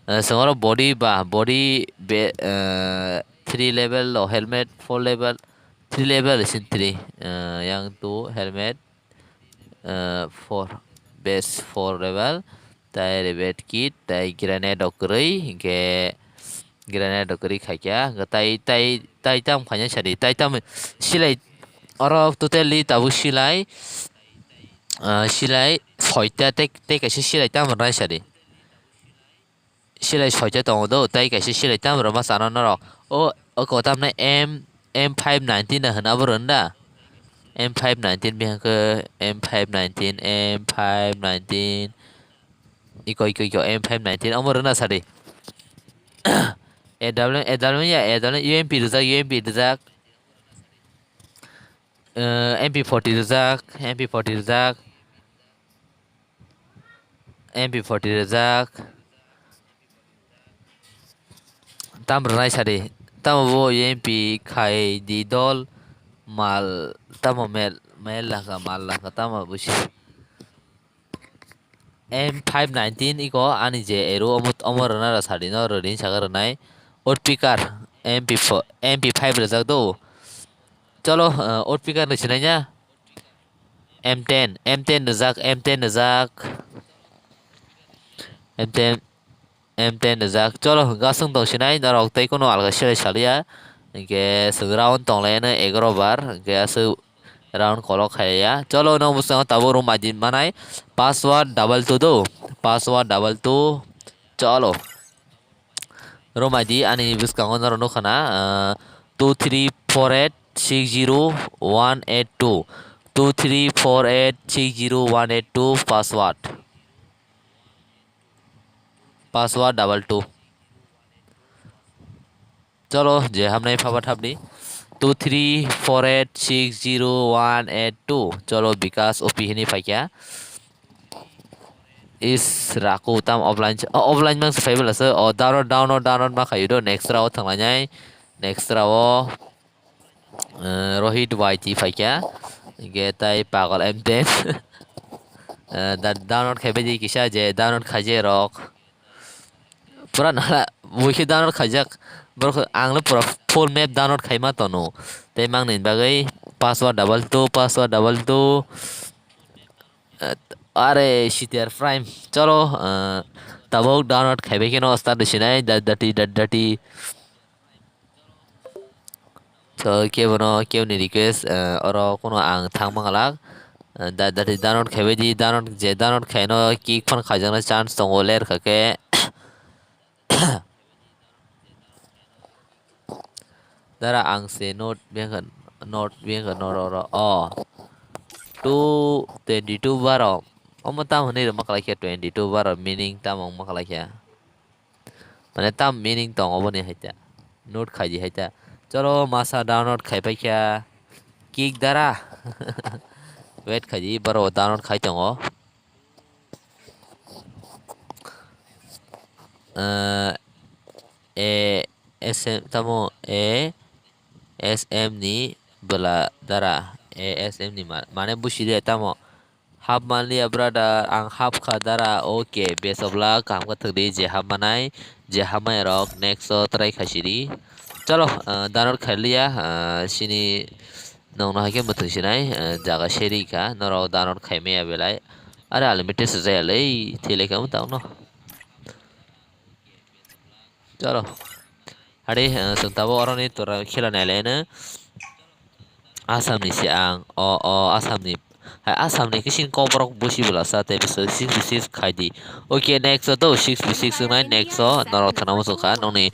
Eh, chwng oro body ba, body be, eh, three level o helmet, four level, three level sin three, eh, yang two helmet, eh, four, base four level, tai rebate kit, tai grenade rok kwrwi, hwnkhe grenade rok kwrwi khaikha, hwnkhe tai, tai, tai tam khaina sadi, tai tam silai, oro totally tabuk silai, ah, silai soita tei, tei kaisa silai tam rwnai sadi. Silai soita tongo do, tai kaisa silai tam rwma chana norok. O, o kotam na M, M five nineteen na hwna abo rwna da? M five nineteen bihang khe M five nineteen, M five nineteen. Iko, iko, iko, M five nineteen omo rwna sadi. A W, A W ya, A W, U M P rwjak, U M P rwjak. Eh, M P forty rwjak, M P forty rwjak. M P forty rwjak. Tam rwnai sadi. Tamo bo M P khai di dol mal tamo mel, mel laka mal laka tamo busi. M five nineteen iko ani je ero omo, omo rwna rw sadi no rwdi saka rwnai. Outpicker M P four, M P five rwjak do. Cholo, eh, outpicker ni sinai ya. M ten, M ten rwjak, M ten rwjak. M ten, M ten rwjak. Cholo, gasung tong sinai, norok tei kono alga silai saliya. Hwnkhe chwng round tonglaino egaroh bar, hwnkhe aswk round kolok khaiya. Cholo, no bwskango tabuk room I D manai. Password double two do. Password double two. Cholo. Room I D ani bwskango norok nukha na, ah, two three four eight six zero one eight two. Two three four eight six zero one eight two password. Password double two. Cholo, je hamnai phaba thapdi. Two three four eight six zero one eight two. Cholo, Bikas O P hini phaikha. Is raku tam offline, o, offline mang se phai bwla se. O, download, download, download ma khayu do. Next round o thanglainai. Next round o, eh, Rohit Y T phaikha. Hwnkhe tai Pagal M ten. Eh, da-, download khai bai di kisa je, download khaije rok. Pura nala, buikhe download khaijak. Borok ang le pura full map download khaima tono. Tei mangni bagwi password double two, password double two. Eh, are C T R Prime. Cholo, eh, tabuk download khaibai kheno start sinai, da-, dati, da-, dati. So, kebono, keboni request, eh, oro kuno ang thang manglak. Eh, da-, dati download khaibai di, download, je download khaino kick phan khaijakna chance tongo, ler kha khe. Dara ang se not bengkha, not bengkha norok ro. O. Two twenty two baro. Omo tamo hinwi rwma khlai khe twenty two baro meaning tamo wngma khlai khe. Mane tam meaning tongo boni haita. Not khaidi haita. Cholo masa download khai paikha. Kick dara. Wait khaidi baro download khai tongo. Eh, A S M tamo A S M ni bwla dara A S M ni ma-, mane busi de tamo. Hap manliya brother, ang hap kha dara. Okay, best of luck, kaham khe thwk di, je hap manai, je hap maya rok next o try khai sidi. Cholo, ah, download khai liya, ah, sini nongno hai khe mwthwng sinai, ah, jaga seri kha, norok download khai maya belai. Are unlimited se jaya le, thwi lai kha wng tang no. Cholo. Hari, eh, chwng tabuk oroni tora khela nai laino. Assamni se ang. O, o, Assamni. Hai, Assamni kisin kokborok busi bwlasa tei bwswk six v six khai di. Okay, next o to six v six wngnai, next o norok thwngna muchung kha. Nokni,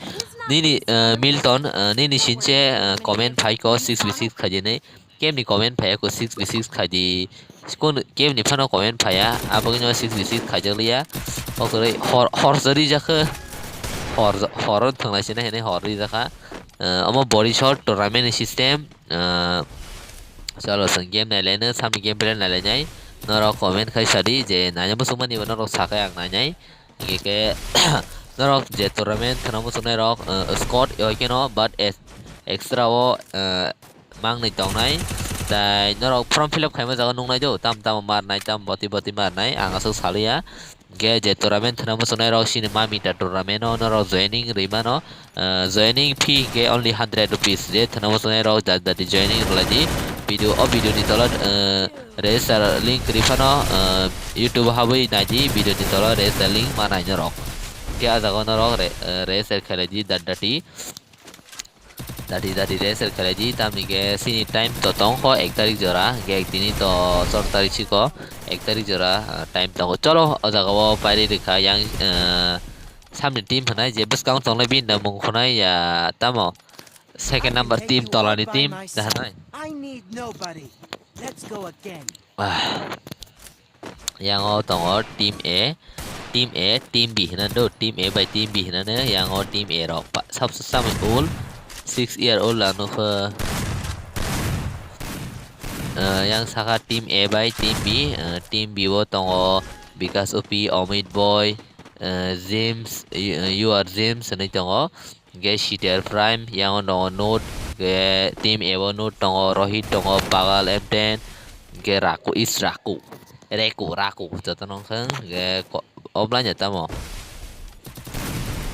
nini, eh, Milton, eh, nini sinche, eh, comment phai ko six v six khai di hinwi. Kemni comment phai ko six v six khai di. Sikon kemni phano comment phaiya, aboni no six v six khaijak liya. Okoroi hor, hor se rijak khe. Hor, hor thwnglai sina hinwi hor rijak kha. Eh, omo body shot tournament ni system. Eh, chalo, chwng game nai laino, samni game plan nai lainai. Norok comment khai sadi je naina muchung mani bo norok sakai ang nainai. Hingke norok je tournament thwngna muchungnai rok, eh, squad yoi keno, but es-, extra o, eh, mangnwi tongnai. Tai norok form fill up khaima jaga nuknai do, tam tamo marnai, tam boti boti marnai, ang aswk saliya. Hingke je tournament thwngna muchungnai rok sini ma mita tournament o norok joining rwi mano. Ah, joining fee hingke only hundred rupees. Je thwngna muchungnai rok jat jat di joining rwlai di. Video, o video ni tola, ah, register link kwrwi phano, ah, YouTube habwi nai di, video ni tola register link ma nai norok. Hingke ah jaga o norok re-, ah, register khlai di, dat dati. Dati dati register khlai di, tamni hingke sini time to tong kho ek tarik jora, hingke ek tini to chor tarik chiko, ek tarik jora, ah, time tongo. Cholo, o jaga o pairi rikha yang, ah, Samni team hwnai je bwskang tongnai bini da mung khwnai ya tamo second number team tolani team da hwnai. I need nobody. Let's go again. Ah. Yang o tongo team A, team A, team B hwnani do, team A bai team B hwnani yang o team A rok pa-, sabse samui old, six year old ano khe, eh, yang saka team A bai team B, eh, team B o tongo Bikas Upi, Omit Boy, eh, James, eh, you are James hwnwi tongo. Hingke C T R Prime, yang o tongo Note, hingke team A o Note tongo, Rohit tongo, Pagal M ten, hingke Raku, is Raku, Reku, Raku, joto nong thang, hingke ko-, offline ya tamo.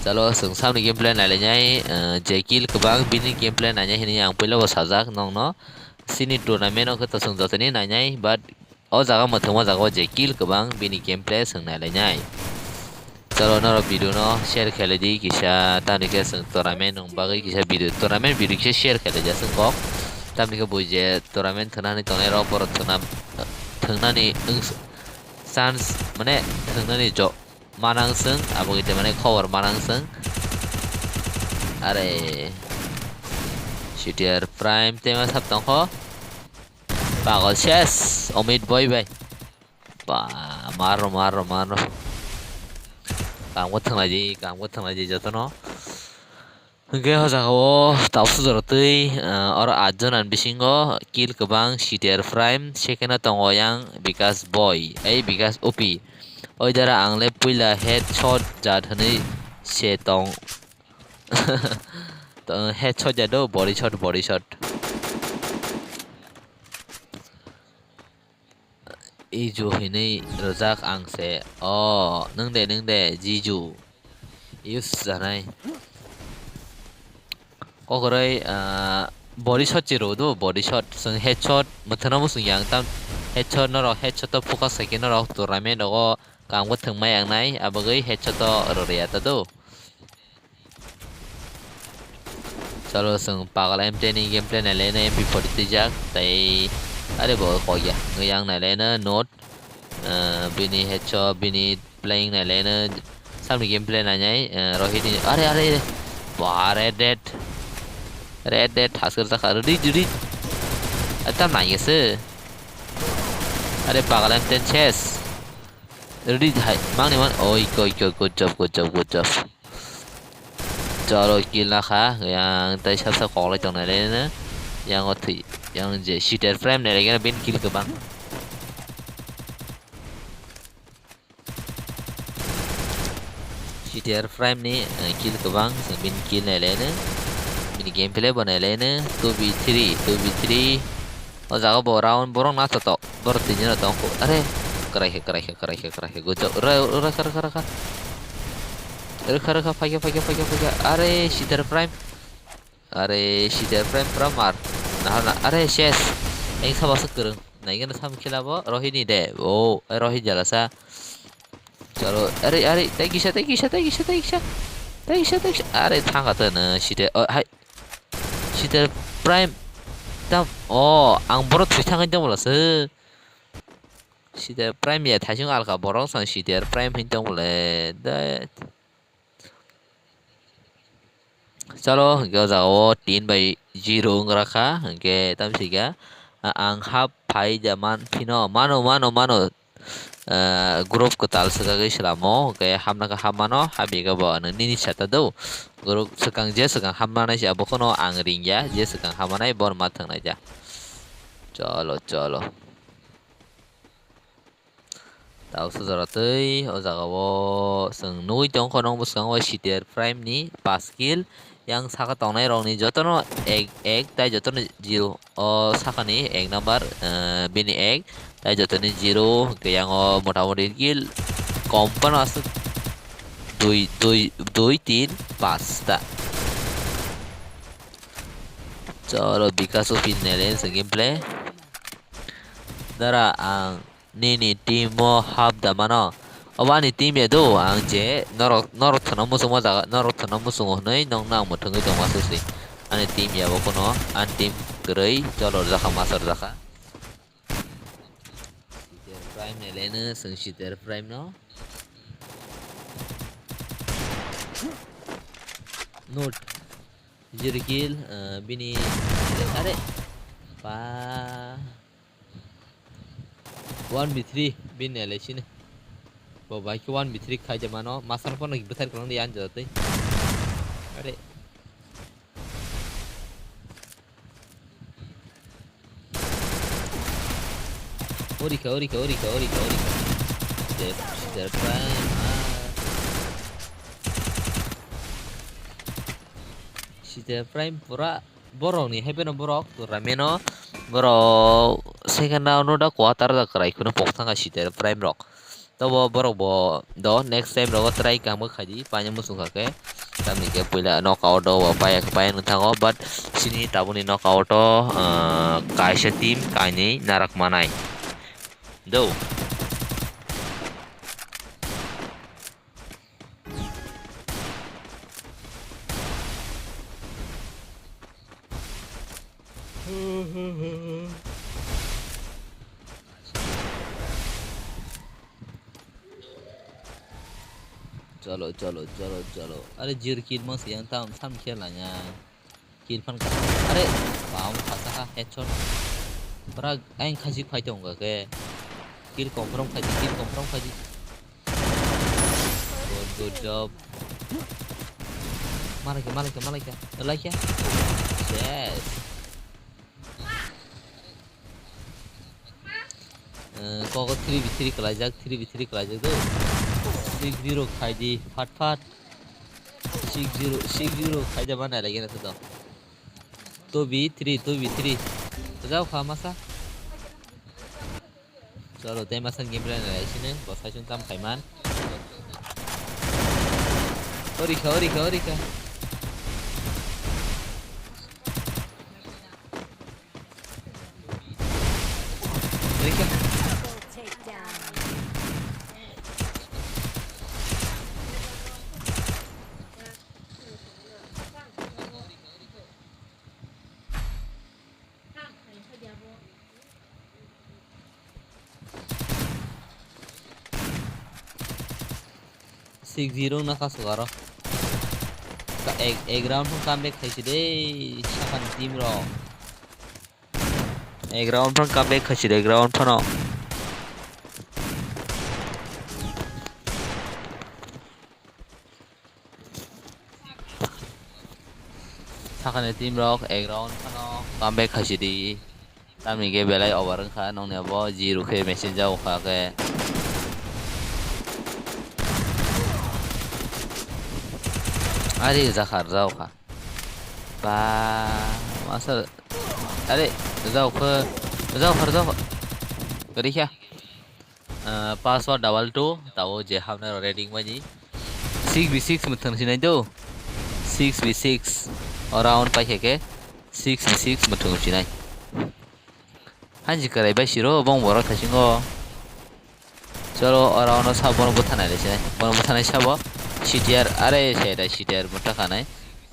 Chalo, chwng samni gameplay nailainai, eh, je kill kwbang bini gameplay nainai hinwi ang puila bo sajak nongno. Sini tournament o khe to chwng jotoni nainai, but o jaga mwthangma jaga o je kill kwbang bini gameplay chwng nailainai. Chalo, norok video no share khailai di kisa, tamni khe chwng tournament nung bagwi kisa video, tournament video kisa share khailai ja chwng kok. Tamni khe bui je tournament thwna hinwi tongnai rok borok thwna, thwngnani wng chance, mane thwngnani jo-, manang chwng, abo khe mane khobor manang chwng. Are, C T R Prime tema sap tongkho. Pagal ses, Omit Boy bai. Ba, maro, maro, maro. Kaham khe thwnglai di, kaham khe thwnglai di jotono. Hingke o jaga o tabuk sujaro twi, ah, oro atjon ani bisingo kill kwbang C T R Prime, second o tongo yang Bikas Boy, ei Bikas O P. Oi dara ang le puila headshot jat hwnwi se tong. To headshot jat do, body shot, body shot. Iju hinwi rwjak ang se. O, nwng de, nwng de, Jiju. Use janai. Kokroi, ah, body shot se rw do, body shot. Chwng headshot, mwthangno bo chwng yang tam. Headshot norok, headshot o focus khai khe norok tournament rogo kaham khe thwng ma yang nai. Abagwi headshot o rw rwya ta do. Chalo, chwng Pagal M ten ni gameplay nai laino, M P forty twijak, tei are bo kok ya, wngwi yang nai laino Note, eh, bini headshot, bini playing nai laino, samni gameplay nainai, eh, Rohit ni, are, are, are, ba, are dead. Red Dead thaskar jakha. Ready, ready. Atam nai se. Are pagal em ten ses. Ready hai. Mangni man. Oi, koi, koi, good job, good job, good job. Chalo, kill nakha. Yang tai sab sab koklai tongnai le ne. Yang o thwi. Yang je Shitter Prime ne le gena bin kill kwbang. G T R Prime ni, eh, kill kwbang, chwng bini kill nai laino. Bini gameplay bo nai laino. Two v three, two v three. O jaga bo round borok na to to. Borok tini no tong kho. Are, kwrai khe, kwrai khe, kwrai khe, kwrai khe. Good job. Ura, ura, kara, kara, kara. Rwkha, rwkha, phaikha, phaikha, phaikha, phaikha. Are, G T R Prime. Are, G T R Prime pura mar. Nahal na, are, ses. Eng saba se kwrwng. Naigana sam khela bo, Rohini de. Oh, eh, Rohini jalasa. Chalo, are, are, tei kisa, tei kisa, tei kisa, tei kisa. Tei kisa, tei kisa. Are, thangka to no, G T R, oh, hai. G T R Prime. Tam, oh, ang borok thwi thangwi tong bolasa. G T R Prime ya, thaisung alka borok sang G T R Prime hin tong bole. De. Chalo, hwnkhe o jaga o tin bai zero wng rakha, hwnkhe tamsika, a-, ang half phai ja man phino, mano, mano, mano, ah, group kwtal swkagwi swlamo, hwnkhe hapna khe hap mano, hapya khe bo nwng nini sata do, group swkang je swkang hapmanai se abo kheno ang ringya, je swkang hapmanai bono ma thwngnaija. Chalo, chalo. Tabuk sujara twi o jaga o chwng nugui tongkha, nokni bwskango G T R Prime ni pas kill, yang saka tongnai rok ni jotono ek ek tai jotono zero. O saka ni ek number, eh, bini ek tai jotoni zero, hwnkhe yang o motamoti kill kom phano aswk dui, dui, dui, tin, pas ta. Chalo, Bikash o pin nelen se gameplay. Dara ang nini team o hap da mano. Obo ani team ya do, ang je norok, norok thwna muchungma jaga, norok thwna muchungo hwnwi nokno ang mwthangwi tongma swi swi. Ani team ya bo kuno, ani team kwrwi cholo rwjakha, masa rwjakha. G T R Prime ne leno, chwng G T R Prime no. Note. Zero kill, eh, bini, are, are. Pa. One v three, bini nai lai sini. Bo bai khe one v three khai de mano, masar pono bwthar kwlwng di anjo tei. Are. Orikha, orikha, orikha, orikha, orikha. Step, step prime, ah. Step prime pura borok ni hai phano borok rameno borok second round o da quarter da kwrai kheno pok thangkha G T R Prime rok. Tobo borok bo do next time rogo try kaham khe khaidi, paina muchung kha khe. Tamni khe puila knockout o bo paya khe paya nang thango, but sini tabukni knockout o, ah, kaisa team kainwi narak manai. Do. Chalo, chalo, chalo, chalo. Are zero kill mang se yang tam sam khela ya. Kill phan ka. Are, bam khasa kha headshot. Bra aing khaji phai tongo ke. Kill confirm khaji, kill confirm khaji. Good, good job. Malaikha, malaikha, malaikha. Malaikha. Yes. Eh, koko three v three kwlaijak, three v three kwlaijak do. Six zero khaidi, phat phat. Six zero, six zero khaida ma nai lagi na to. Two v three, two v three. Jao kha masa. Chalo, tei masa game plan nai sini, bo sai sung tam khaiman. Orikha, orikha, orikha. Orikha. Six zero na kaso aro. Ka-, ek, ek round phano comeback khaisi de, sakani team rok. Ek round phano comeback khaisi de, ek round phano. Sakani team rok ek round phano comeback khaisi di. Tamni khe belai over wngkha, nongni abo zero khe message jago kha khe. Ari rwjakha, rwjakha. Ba, masa, are, rwjakha, rwjakha, rwjakha. Kwrwi kha. Ah, password double two, tabo je hamnai rok rating bani. Six v six mwthang sinai do. Six v six. O round paikha khe six v six mwthang sinai. Hanji kwrai bai siro bong borok thaisingo. Cholo, o round o sabo bono bwthanai le sinai. Bono bwthanai sabo. C T R, are se da C T R bwtha khanai.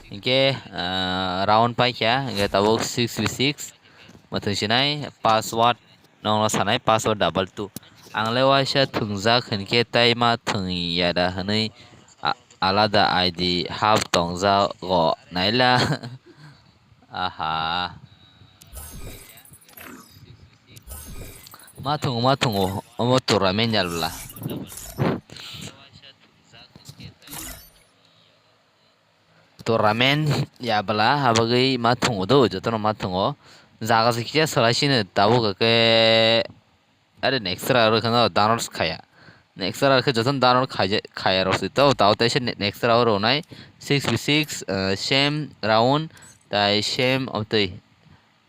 Hinkhe, ah, round paikha, hinkhe tabuk six v six. Mwthang sinai, password nokno sanai, password double two. Ang le waisa thwngjak hinkhe tei ma thwng ya da hwnwi a-, alada I D hap tongjago naila. Aha. Ma thwngo, ma thwngo, omo tournament ya bwla. Tournament ya bwla, habagwi ma thwngo do, jotono ma thwngo. Jaga se kisa swlai sino tabuk khe, are next round oro kheno download khaya. Next round khe jotono download khaija-, khaya rok se to, tao teisa ne-, next round oro nai six v six, eh, same round, tai same obtwi.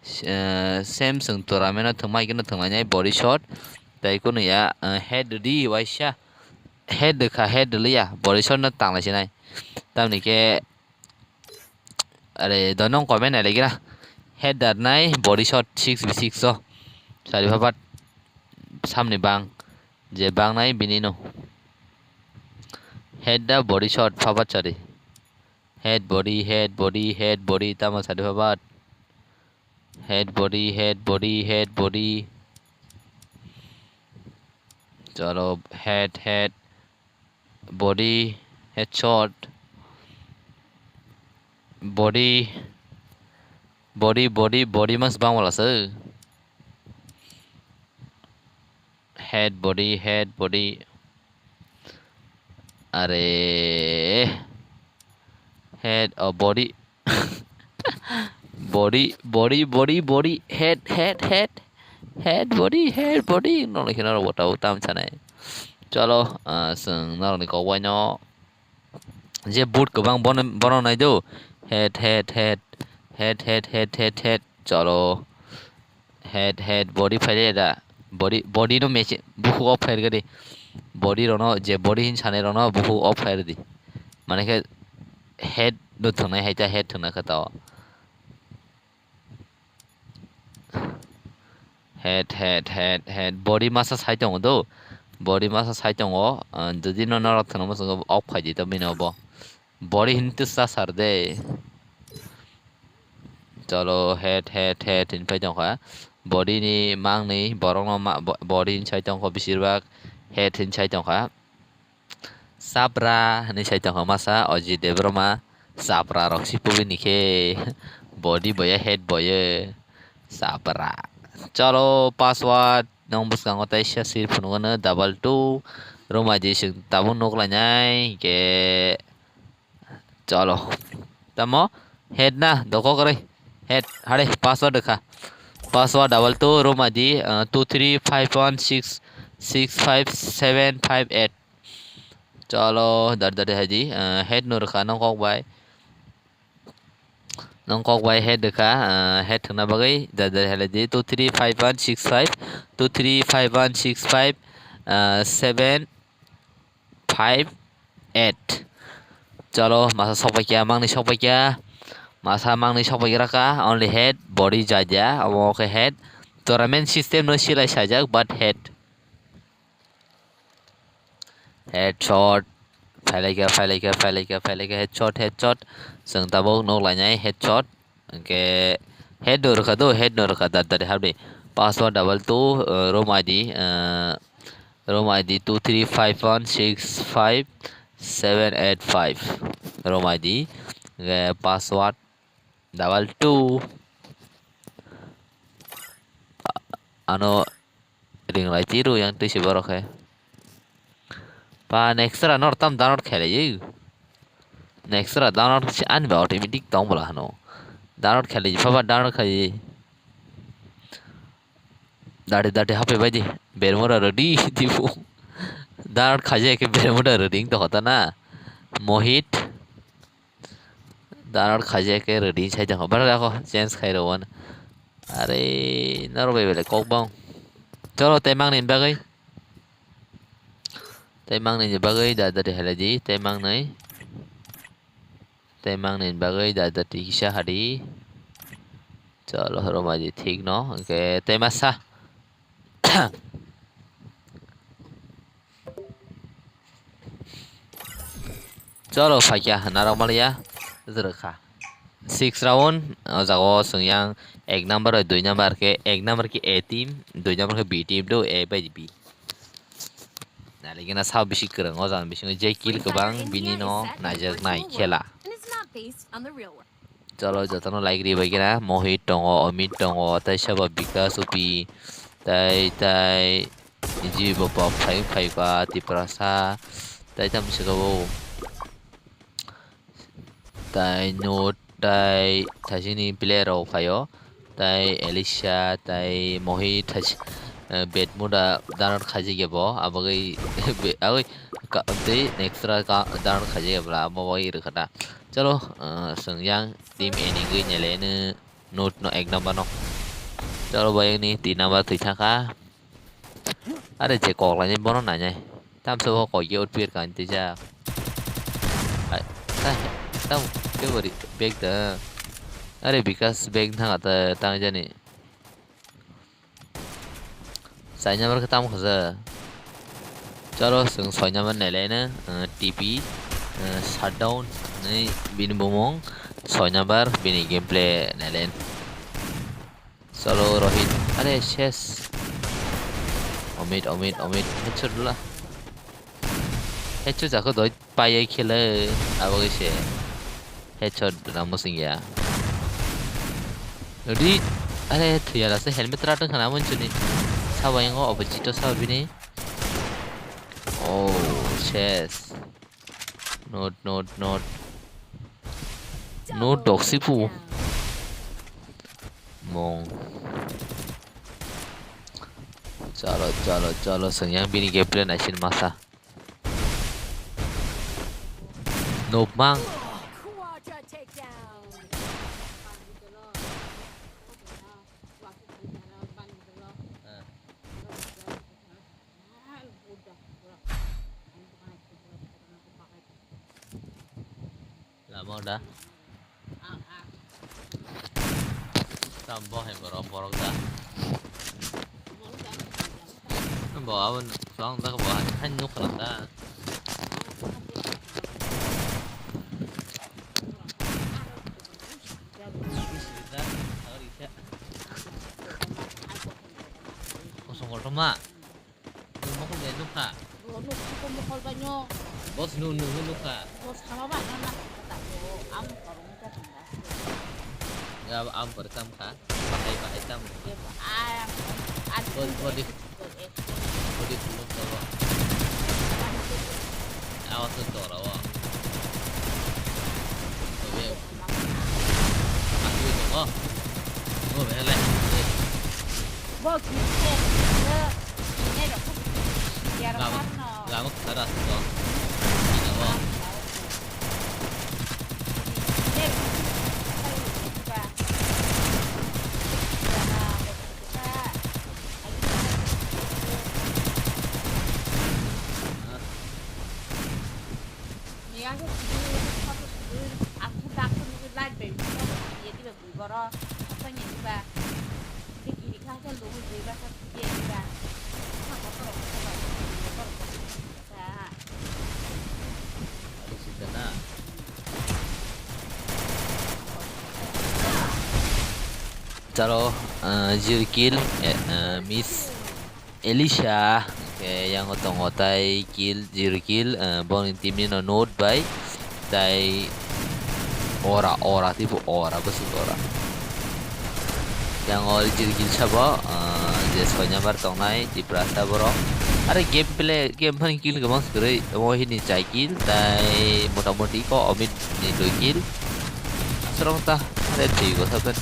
Eh, same chwng tournament o thwngmai khe no thwnglainai body shot. Tai kunu ya, eh, head rwdi waisa. Head rwkha, head rwliya, body shot no tanglai sinai. Tamni khe, are, dono comment nai laigira. Head rwnai body shot six v six o. Sari phapat samni bang. Je bang nai bini no. Head da body shot phapat sari. Head body, head body, head body tamo sari phapat. Head body, head body, head body. Chalo, head, head, body, headshot, body, body, body, body mas bang wala se. Head, body, head, body. Are. Head, oh, body. Body, body, body, body. Head, head, head. Head, body, head, body. Nono kheno rok botao tam sanai. Chalo, ah, chwng norokni kok bai no. Je boot kwbang bono, bono nai do. Head, head, head. Head, head, head, head, head. Chalo. Head, head, body phaile da. Body, body no meche, bukhuk off fire gadi. Body rono, je body hin sanai rono, bukhuk off fire di. Mane khe head no thwngnai hai ta, head thwngna khe tao. Head, head, head, head. Body masa sai tongo do. Body masa sai tongo. Ah, jodi no norok thwngna muchungo off khai di to bini obo. Body hin twsa sar de. Chalo, head, head, head hin phai tongkha. Body ni mangni borok no ma-, bo-, body hin sai tongkha bisir bak. Head hin sai tongkha. Chapra hinwi sai tongkha masa Ajit Debbarma. Chapra rok si pubini khe body boya head boya chapra. Chalo, password nong bwskango teisa sir phunukgwno double two. Ruma di chwng tabuk nuk lainai hinkhe chalo. Tamo head na doko kwrwi. Head, hare, password rwkha. Password double two, room I D, uh, two three five one six six five seven five eight. Chalo, dar dar hai di, uh, head no rwkha nong kok bai. Nong kok bai head rwkha, uh, head thwngna bagwi dar dar hai di, two three five one six five, two three five one six five, uh, seven five eight. Chalo, masa sokpaikya, mangni sokpaikya. Masa mangni sokpaikya raka, only head, body jaja, omo khe head. Tournament system no silai sajak, but head. Headshot. Phailaikya, phailaikya, phailaikya, phailaikya, headshot, headshot. Chwng tabuk nuk lainai, headshot. Hwnkhe head no rwkha do, head no rwkha dar dari habdi. Password double two, uh, room I D, uh, room I D two three five one six five seven eight five. Room I D. Hwnkhe password double two. Ano ring lai tiro yang twi se borok khe. Pa next ra nor tam download khelai. Next ra download se ani ba automatic tong bwla hano. Download khelai pha ba download khelai. Dati dati hape bai di. Bermuda rwdi dibu. Download khaje ke Bermuda rwdi to hota na. Mohit. Download khaje ke rwdi sai tong. Bara ako change khai rw wan. Are nor bai bele kok bang. Cholo tei mang ni bagwi. Tei mang ni bagwi da dati halai di. Tei mang ni. Tei mang ni bagwi da dati kisa hadi. Cholo roma di thik no. Hwnkhe tei masa. Cholo phaikya narok maliya jwrwkha. Six round o jaga o chwng yang ek number bai dui number khe, ek number khe A team, dui number khe B team do A bai B. Naligena sao bisi kwrwng o jaga bisingo je kill kwbang bini no naijaknai khela. Cholo jotono like ribai kena Mohit tongo, Omit tongo, tei sabo Bikas Upi, tei tei Ji bo pop phai phai ka Tiprasa, tei tamo sika bo. Tai Note, tai thasini player rok phaio, tai Elisha, tai Mohi thas-, eh, Bermuda download khaijak ya bo, abagwi be-, abagwi ka-, tei next ra ka-, download khaijak ya bwla, amo bagwi rwkha da. Chalo, eh, chwng yang team ending gwi nele no Note no ek number no. Chalo, bayang ni tin number thwi thangkha. Are je kok lainai bono nainai. Tamsa bo kok ye utpir kan tijak. Ai, ta, tam, ke bori bag da. Are Bikas bag thang ata tang jani. Chai number khe tam khaja. Chalo, chwng soi number nailaina, eh, T P, eh, shutdown, ni bini bumung soi number, bini gameplay nailaina. Chalo, Rohit. Are, ses. Omit, Omit, Omit. Headshot la. Headshot jako doi payai khela. Abo khe se. Headshot ramo sing ya. Ri. Are, thuya la se helmet ra tong khana mun chuni. Sawa yango opposite sawa bini. Oh, ses. Not, not, not. Not doksi pu. Mong. Chalo, chalo, chalo, swngyang bini gameplay naisin masa. Nopmang. Lama da. Tam bo hai borok, borok da. Bo abo song da bo hai nukha da. Kosong kotorma. Mokol de nukha. Bo nuk ko mokol banyo. Boss nu nu nukha. Boss sama ba na na ta ko am korong ta ta. Ya am kor kam kha. Bahai bahai tam. Ye ba am. Boss body. Body kuluk to. Awas to tora wa. Tobe. Aku itu ko. Go behele. Bo kise, kise, kine rok, ya rok Lama, karno. Lama kara to. Ina wo. Ni aku sendiri, aku sendiri, aku tak sendiri live baby, ya tiba bui boro, apa ni tiba, di kiri kau kan lu bui basa tiga tiba, apa kotor kotor, kotor kotor, sa. Chalo, ah, zero kill, eh, ah, miss. Elisha, hwnkhe yango tongo tai kill, zero kill, eh, boni team ni no note bai, tai Ora, ora, tipo ora, bwswk ora. Yang o rijil gil sabo, ah, je soi number tongnai, Tiprasa borok. Are gameplay, game phani kill kwbang swrwi, omo hini chai kill, tai motamoti ko Omit ni dui kill. Aswrwng ta, are thwi go saben.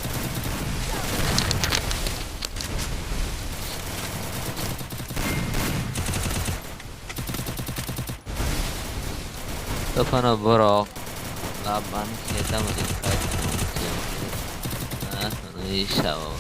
Dophano borok lab ani khe tamo ring khai tong khe, ah, hwnwi sao.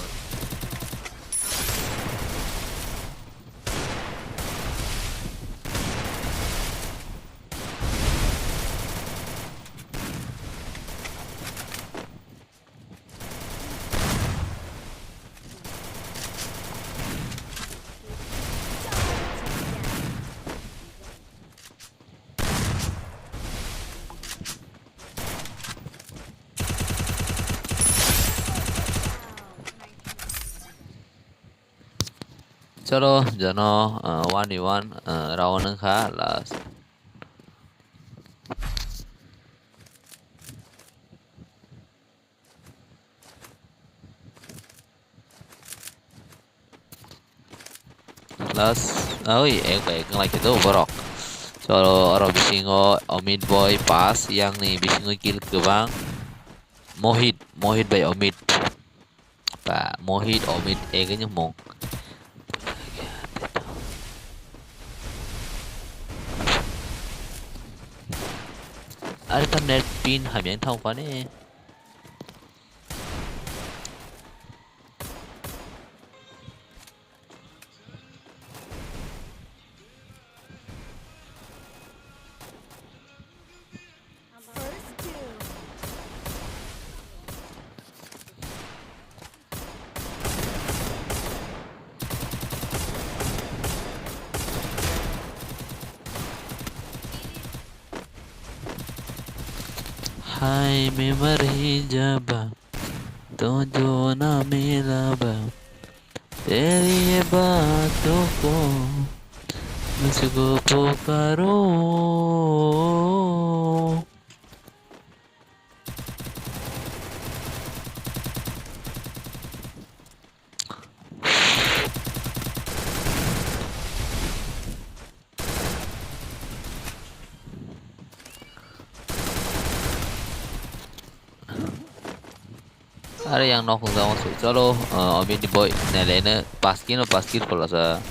Cholo, jono, ah, one v one, ah, round wngkha last. Last, oi, ek bai ek wng lai khe do borok. Cholo, oro bisingo Omit boy pass, yang ni bisingo kill kwbang. Mohit, Mohit bai Omit. Ba, Mohit, Omit, ek wng mung. Are tam net pin hamya thang kani. Hai memar hijaba, to jona melaba, teri bato ko, mujhko pukaro. Are yang nok hwnka ongsuk cholo, ah, obini boi nai laino paskino paskir pholasa.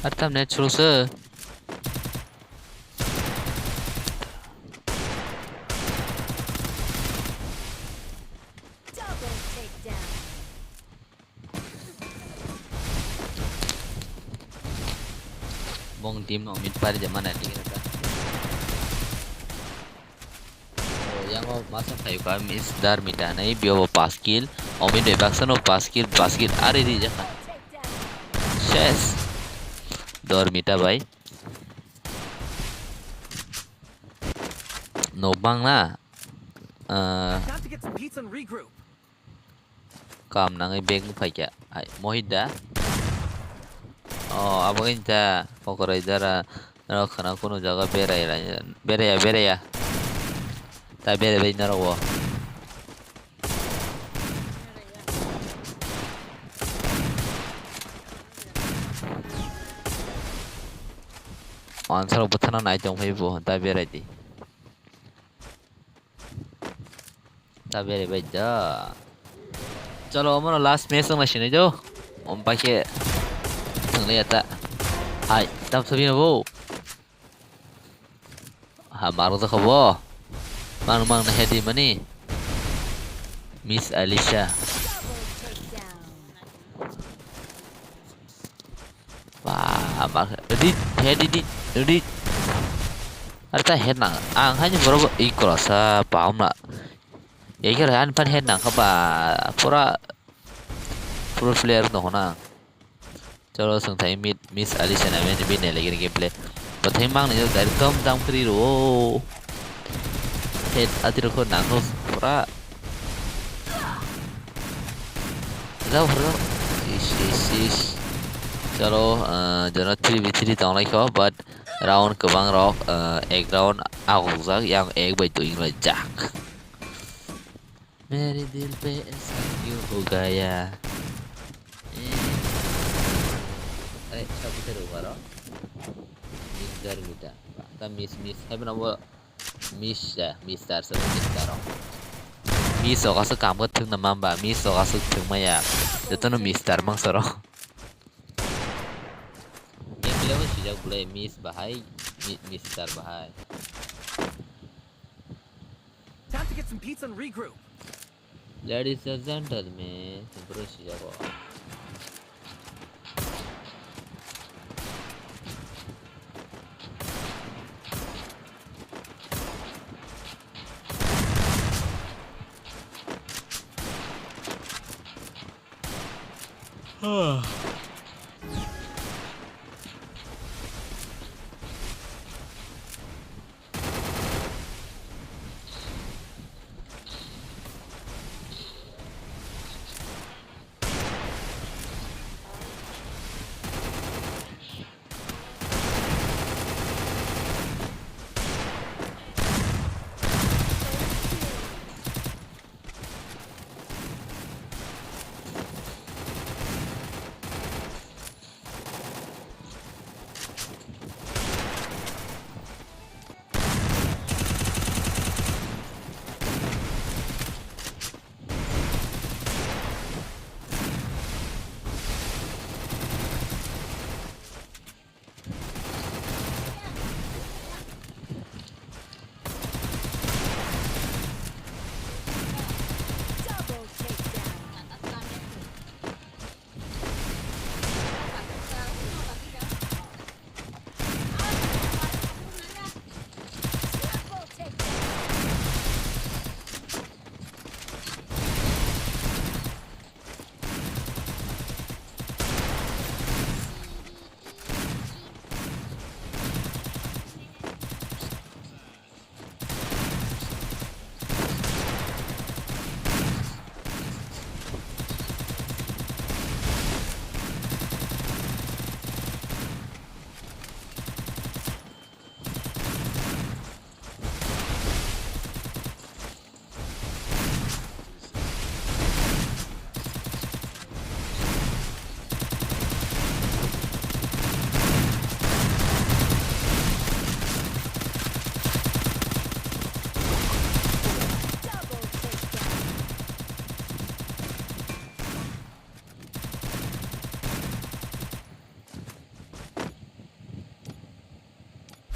Ar tamne chwlwsa. Double takedown. Bong team no mid pari jama na dikhe ta. Oh, yang o masa thayu ka Miss Darmita nai bio bo pass kill. Omin bai baksa no pass kill, pass kill ari ri jaka. Ses. Darmita bai. No bang na. Ah. Got to get some pizza and regroup. Kam nangwi bag wng phaikha. Hai, Mohit da? Oh, abo wngkha Kokorai dara. Norok khwna kunu jaga berai lai, beraiya, beraiya. Ta berai bai norok bo. Ansarok bwthana nai tong phai bo, ta berai di. Ta bere bai da. Chalo, omo no last match wng lai sinai do. Om paikhe thwnglai ya ta. Hai, tam sabi no bo. Ha, maro da khabo. Mang mang na head di mani. Miss Alicia. Wah, mak-, edit, head edit, edit. Ada head nang, ang hanya berapa ikut rasa paham lah. Ya kira an pan head nang apa pura pro player no na. Chalo sung thai mid, Miss Alicia na men bin lagi gameplay. Pathai mang ni dari tom tam kri ro. Head ati ro nang pura. Jao bro. Ish, ish, ish. Chalo, ah, jora three v three tonglai kho, but round kwbang rok, ah, ek round agukjak, yang ek bai dui wng lai jak. Mere dil pe aisa kyun ho gaya? Eh. Are, sa bwtharok aro. Mister Mita. Ta miss, miss. Hai bono bo miss ya, mister, sa mister o. Miss o kaso kam khe thwngna mamba, miss o kaso thwngmaya. Jotono mister mang soro. Gameplay o swijak belai miss bahai, mi-, mister bahai. Time to get some pizza and regroup. Ladies and gentlemen, bro sijago.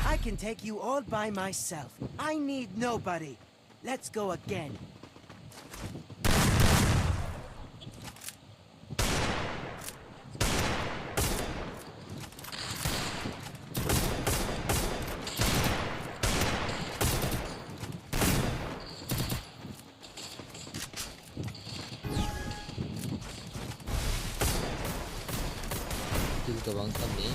I can take you all by myself. I need nobody. Let's go again. Kill kwbang samni.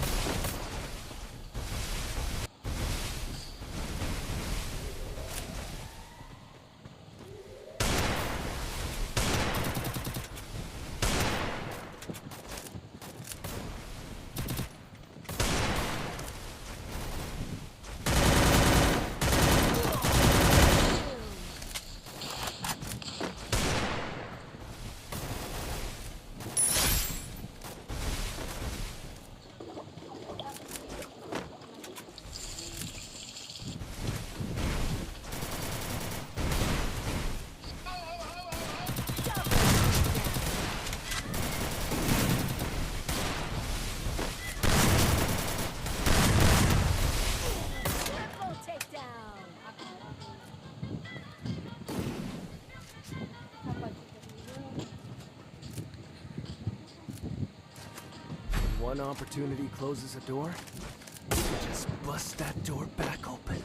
One opportunity closes a door. We could just bust that door back open.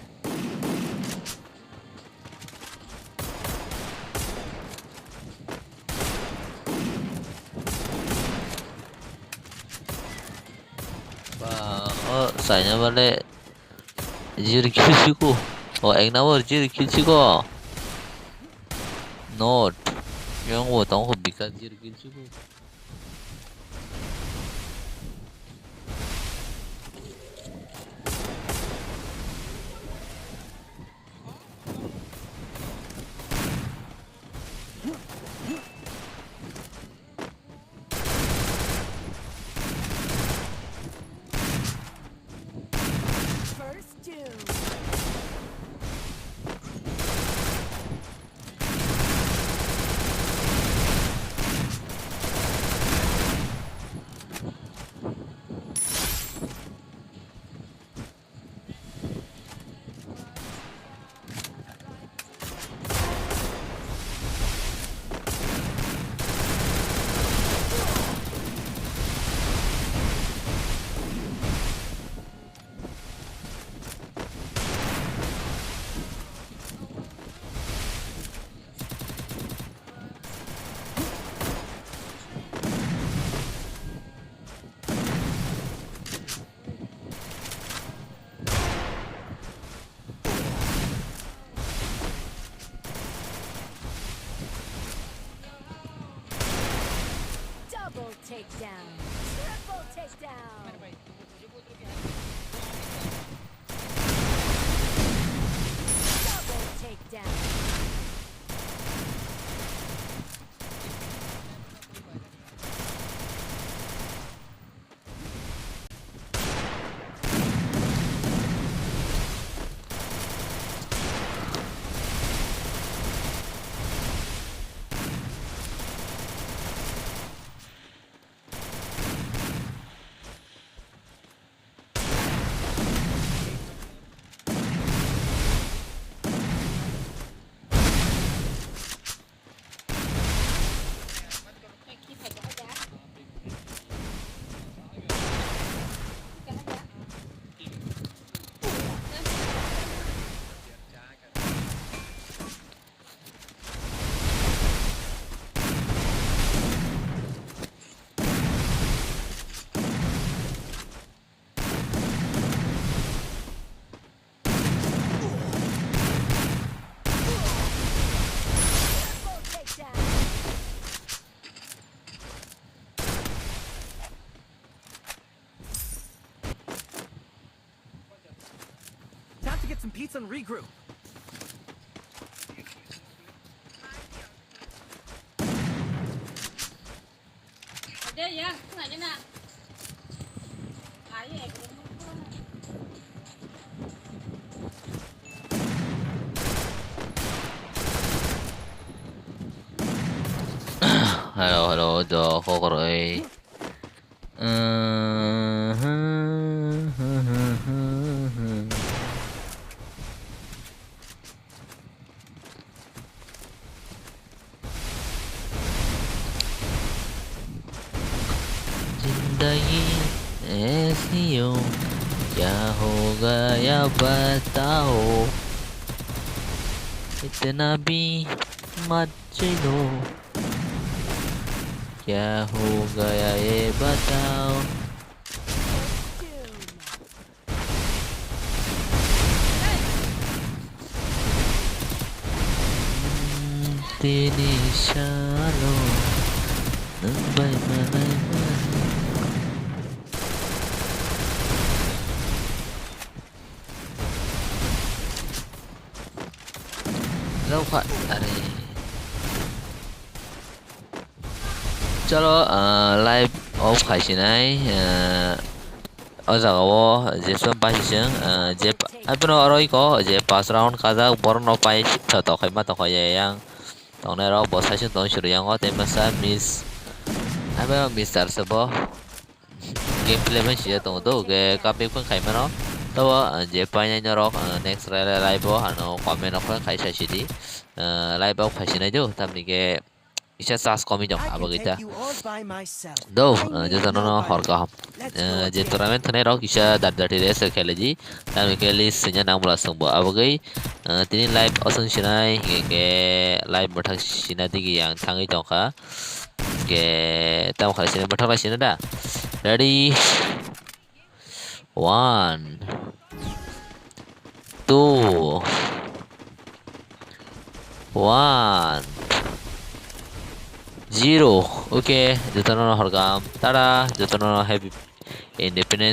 Ba, o saina bale zero kill siko. O ek number zero kill siko. Not. Yang bo tong ko Bikash Jir kinsu ko. First doom. Double takedown. Triple takedown. Double takedown. Time to get some pizza and regroup. Hello, hello, jo, kok roi. Zindagi aisi ho, kya ho gaya batao, itna bhi mat chalo, kya ho gaya ye batao. Tini salo nwng bai manai mani. Rokha, are. Chalo, ah, live off khai sinai, ah, o jaga o je phano paisiseng, ah, je pa-, ai phano oro iko je pas round kajak borok no pai tho tokhai ma tokhai ya yang tongnai rok bo sai sung tong suru yang o tei masa miss ai phano mister se bo gameplay bai sijak tongo do ge kape phano khai mano tobo, ah, je painai norok, ah, next live o ano comment rok khai sai sidi, ah, live off khai sinai do tamni ge. Kisa charge komwi jong abo gita. Do, eh, joto nono hor kaham. Eh, je tournament thani rok kisa dar dar tire se kheleji. Tamo khe list senya nang bwla songbo. Abo gwi, eh, tini live osong sinai, hingke live mwthang sina digi yang thangwi tongkha. Ke tamo khai sina mwthang lai sina da. Ready? One. Two. One. zero. Okay, jotono horkam. Tada, jotono happy Independence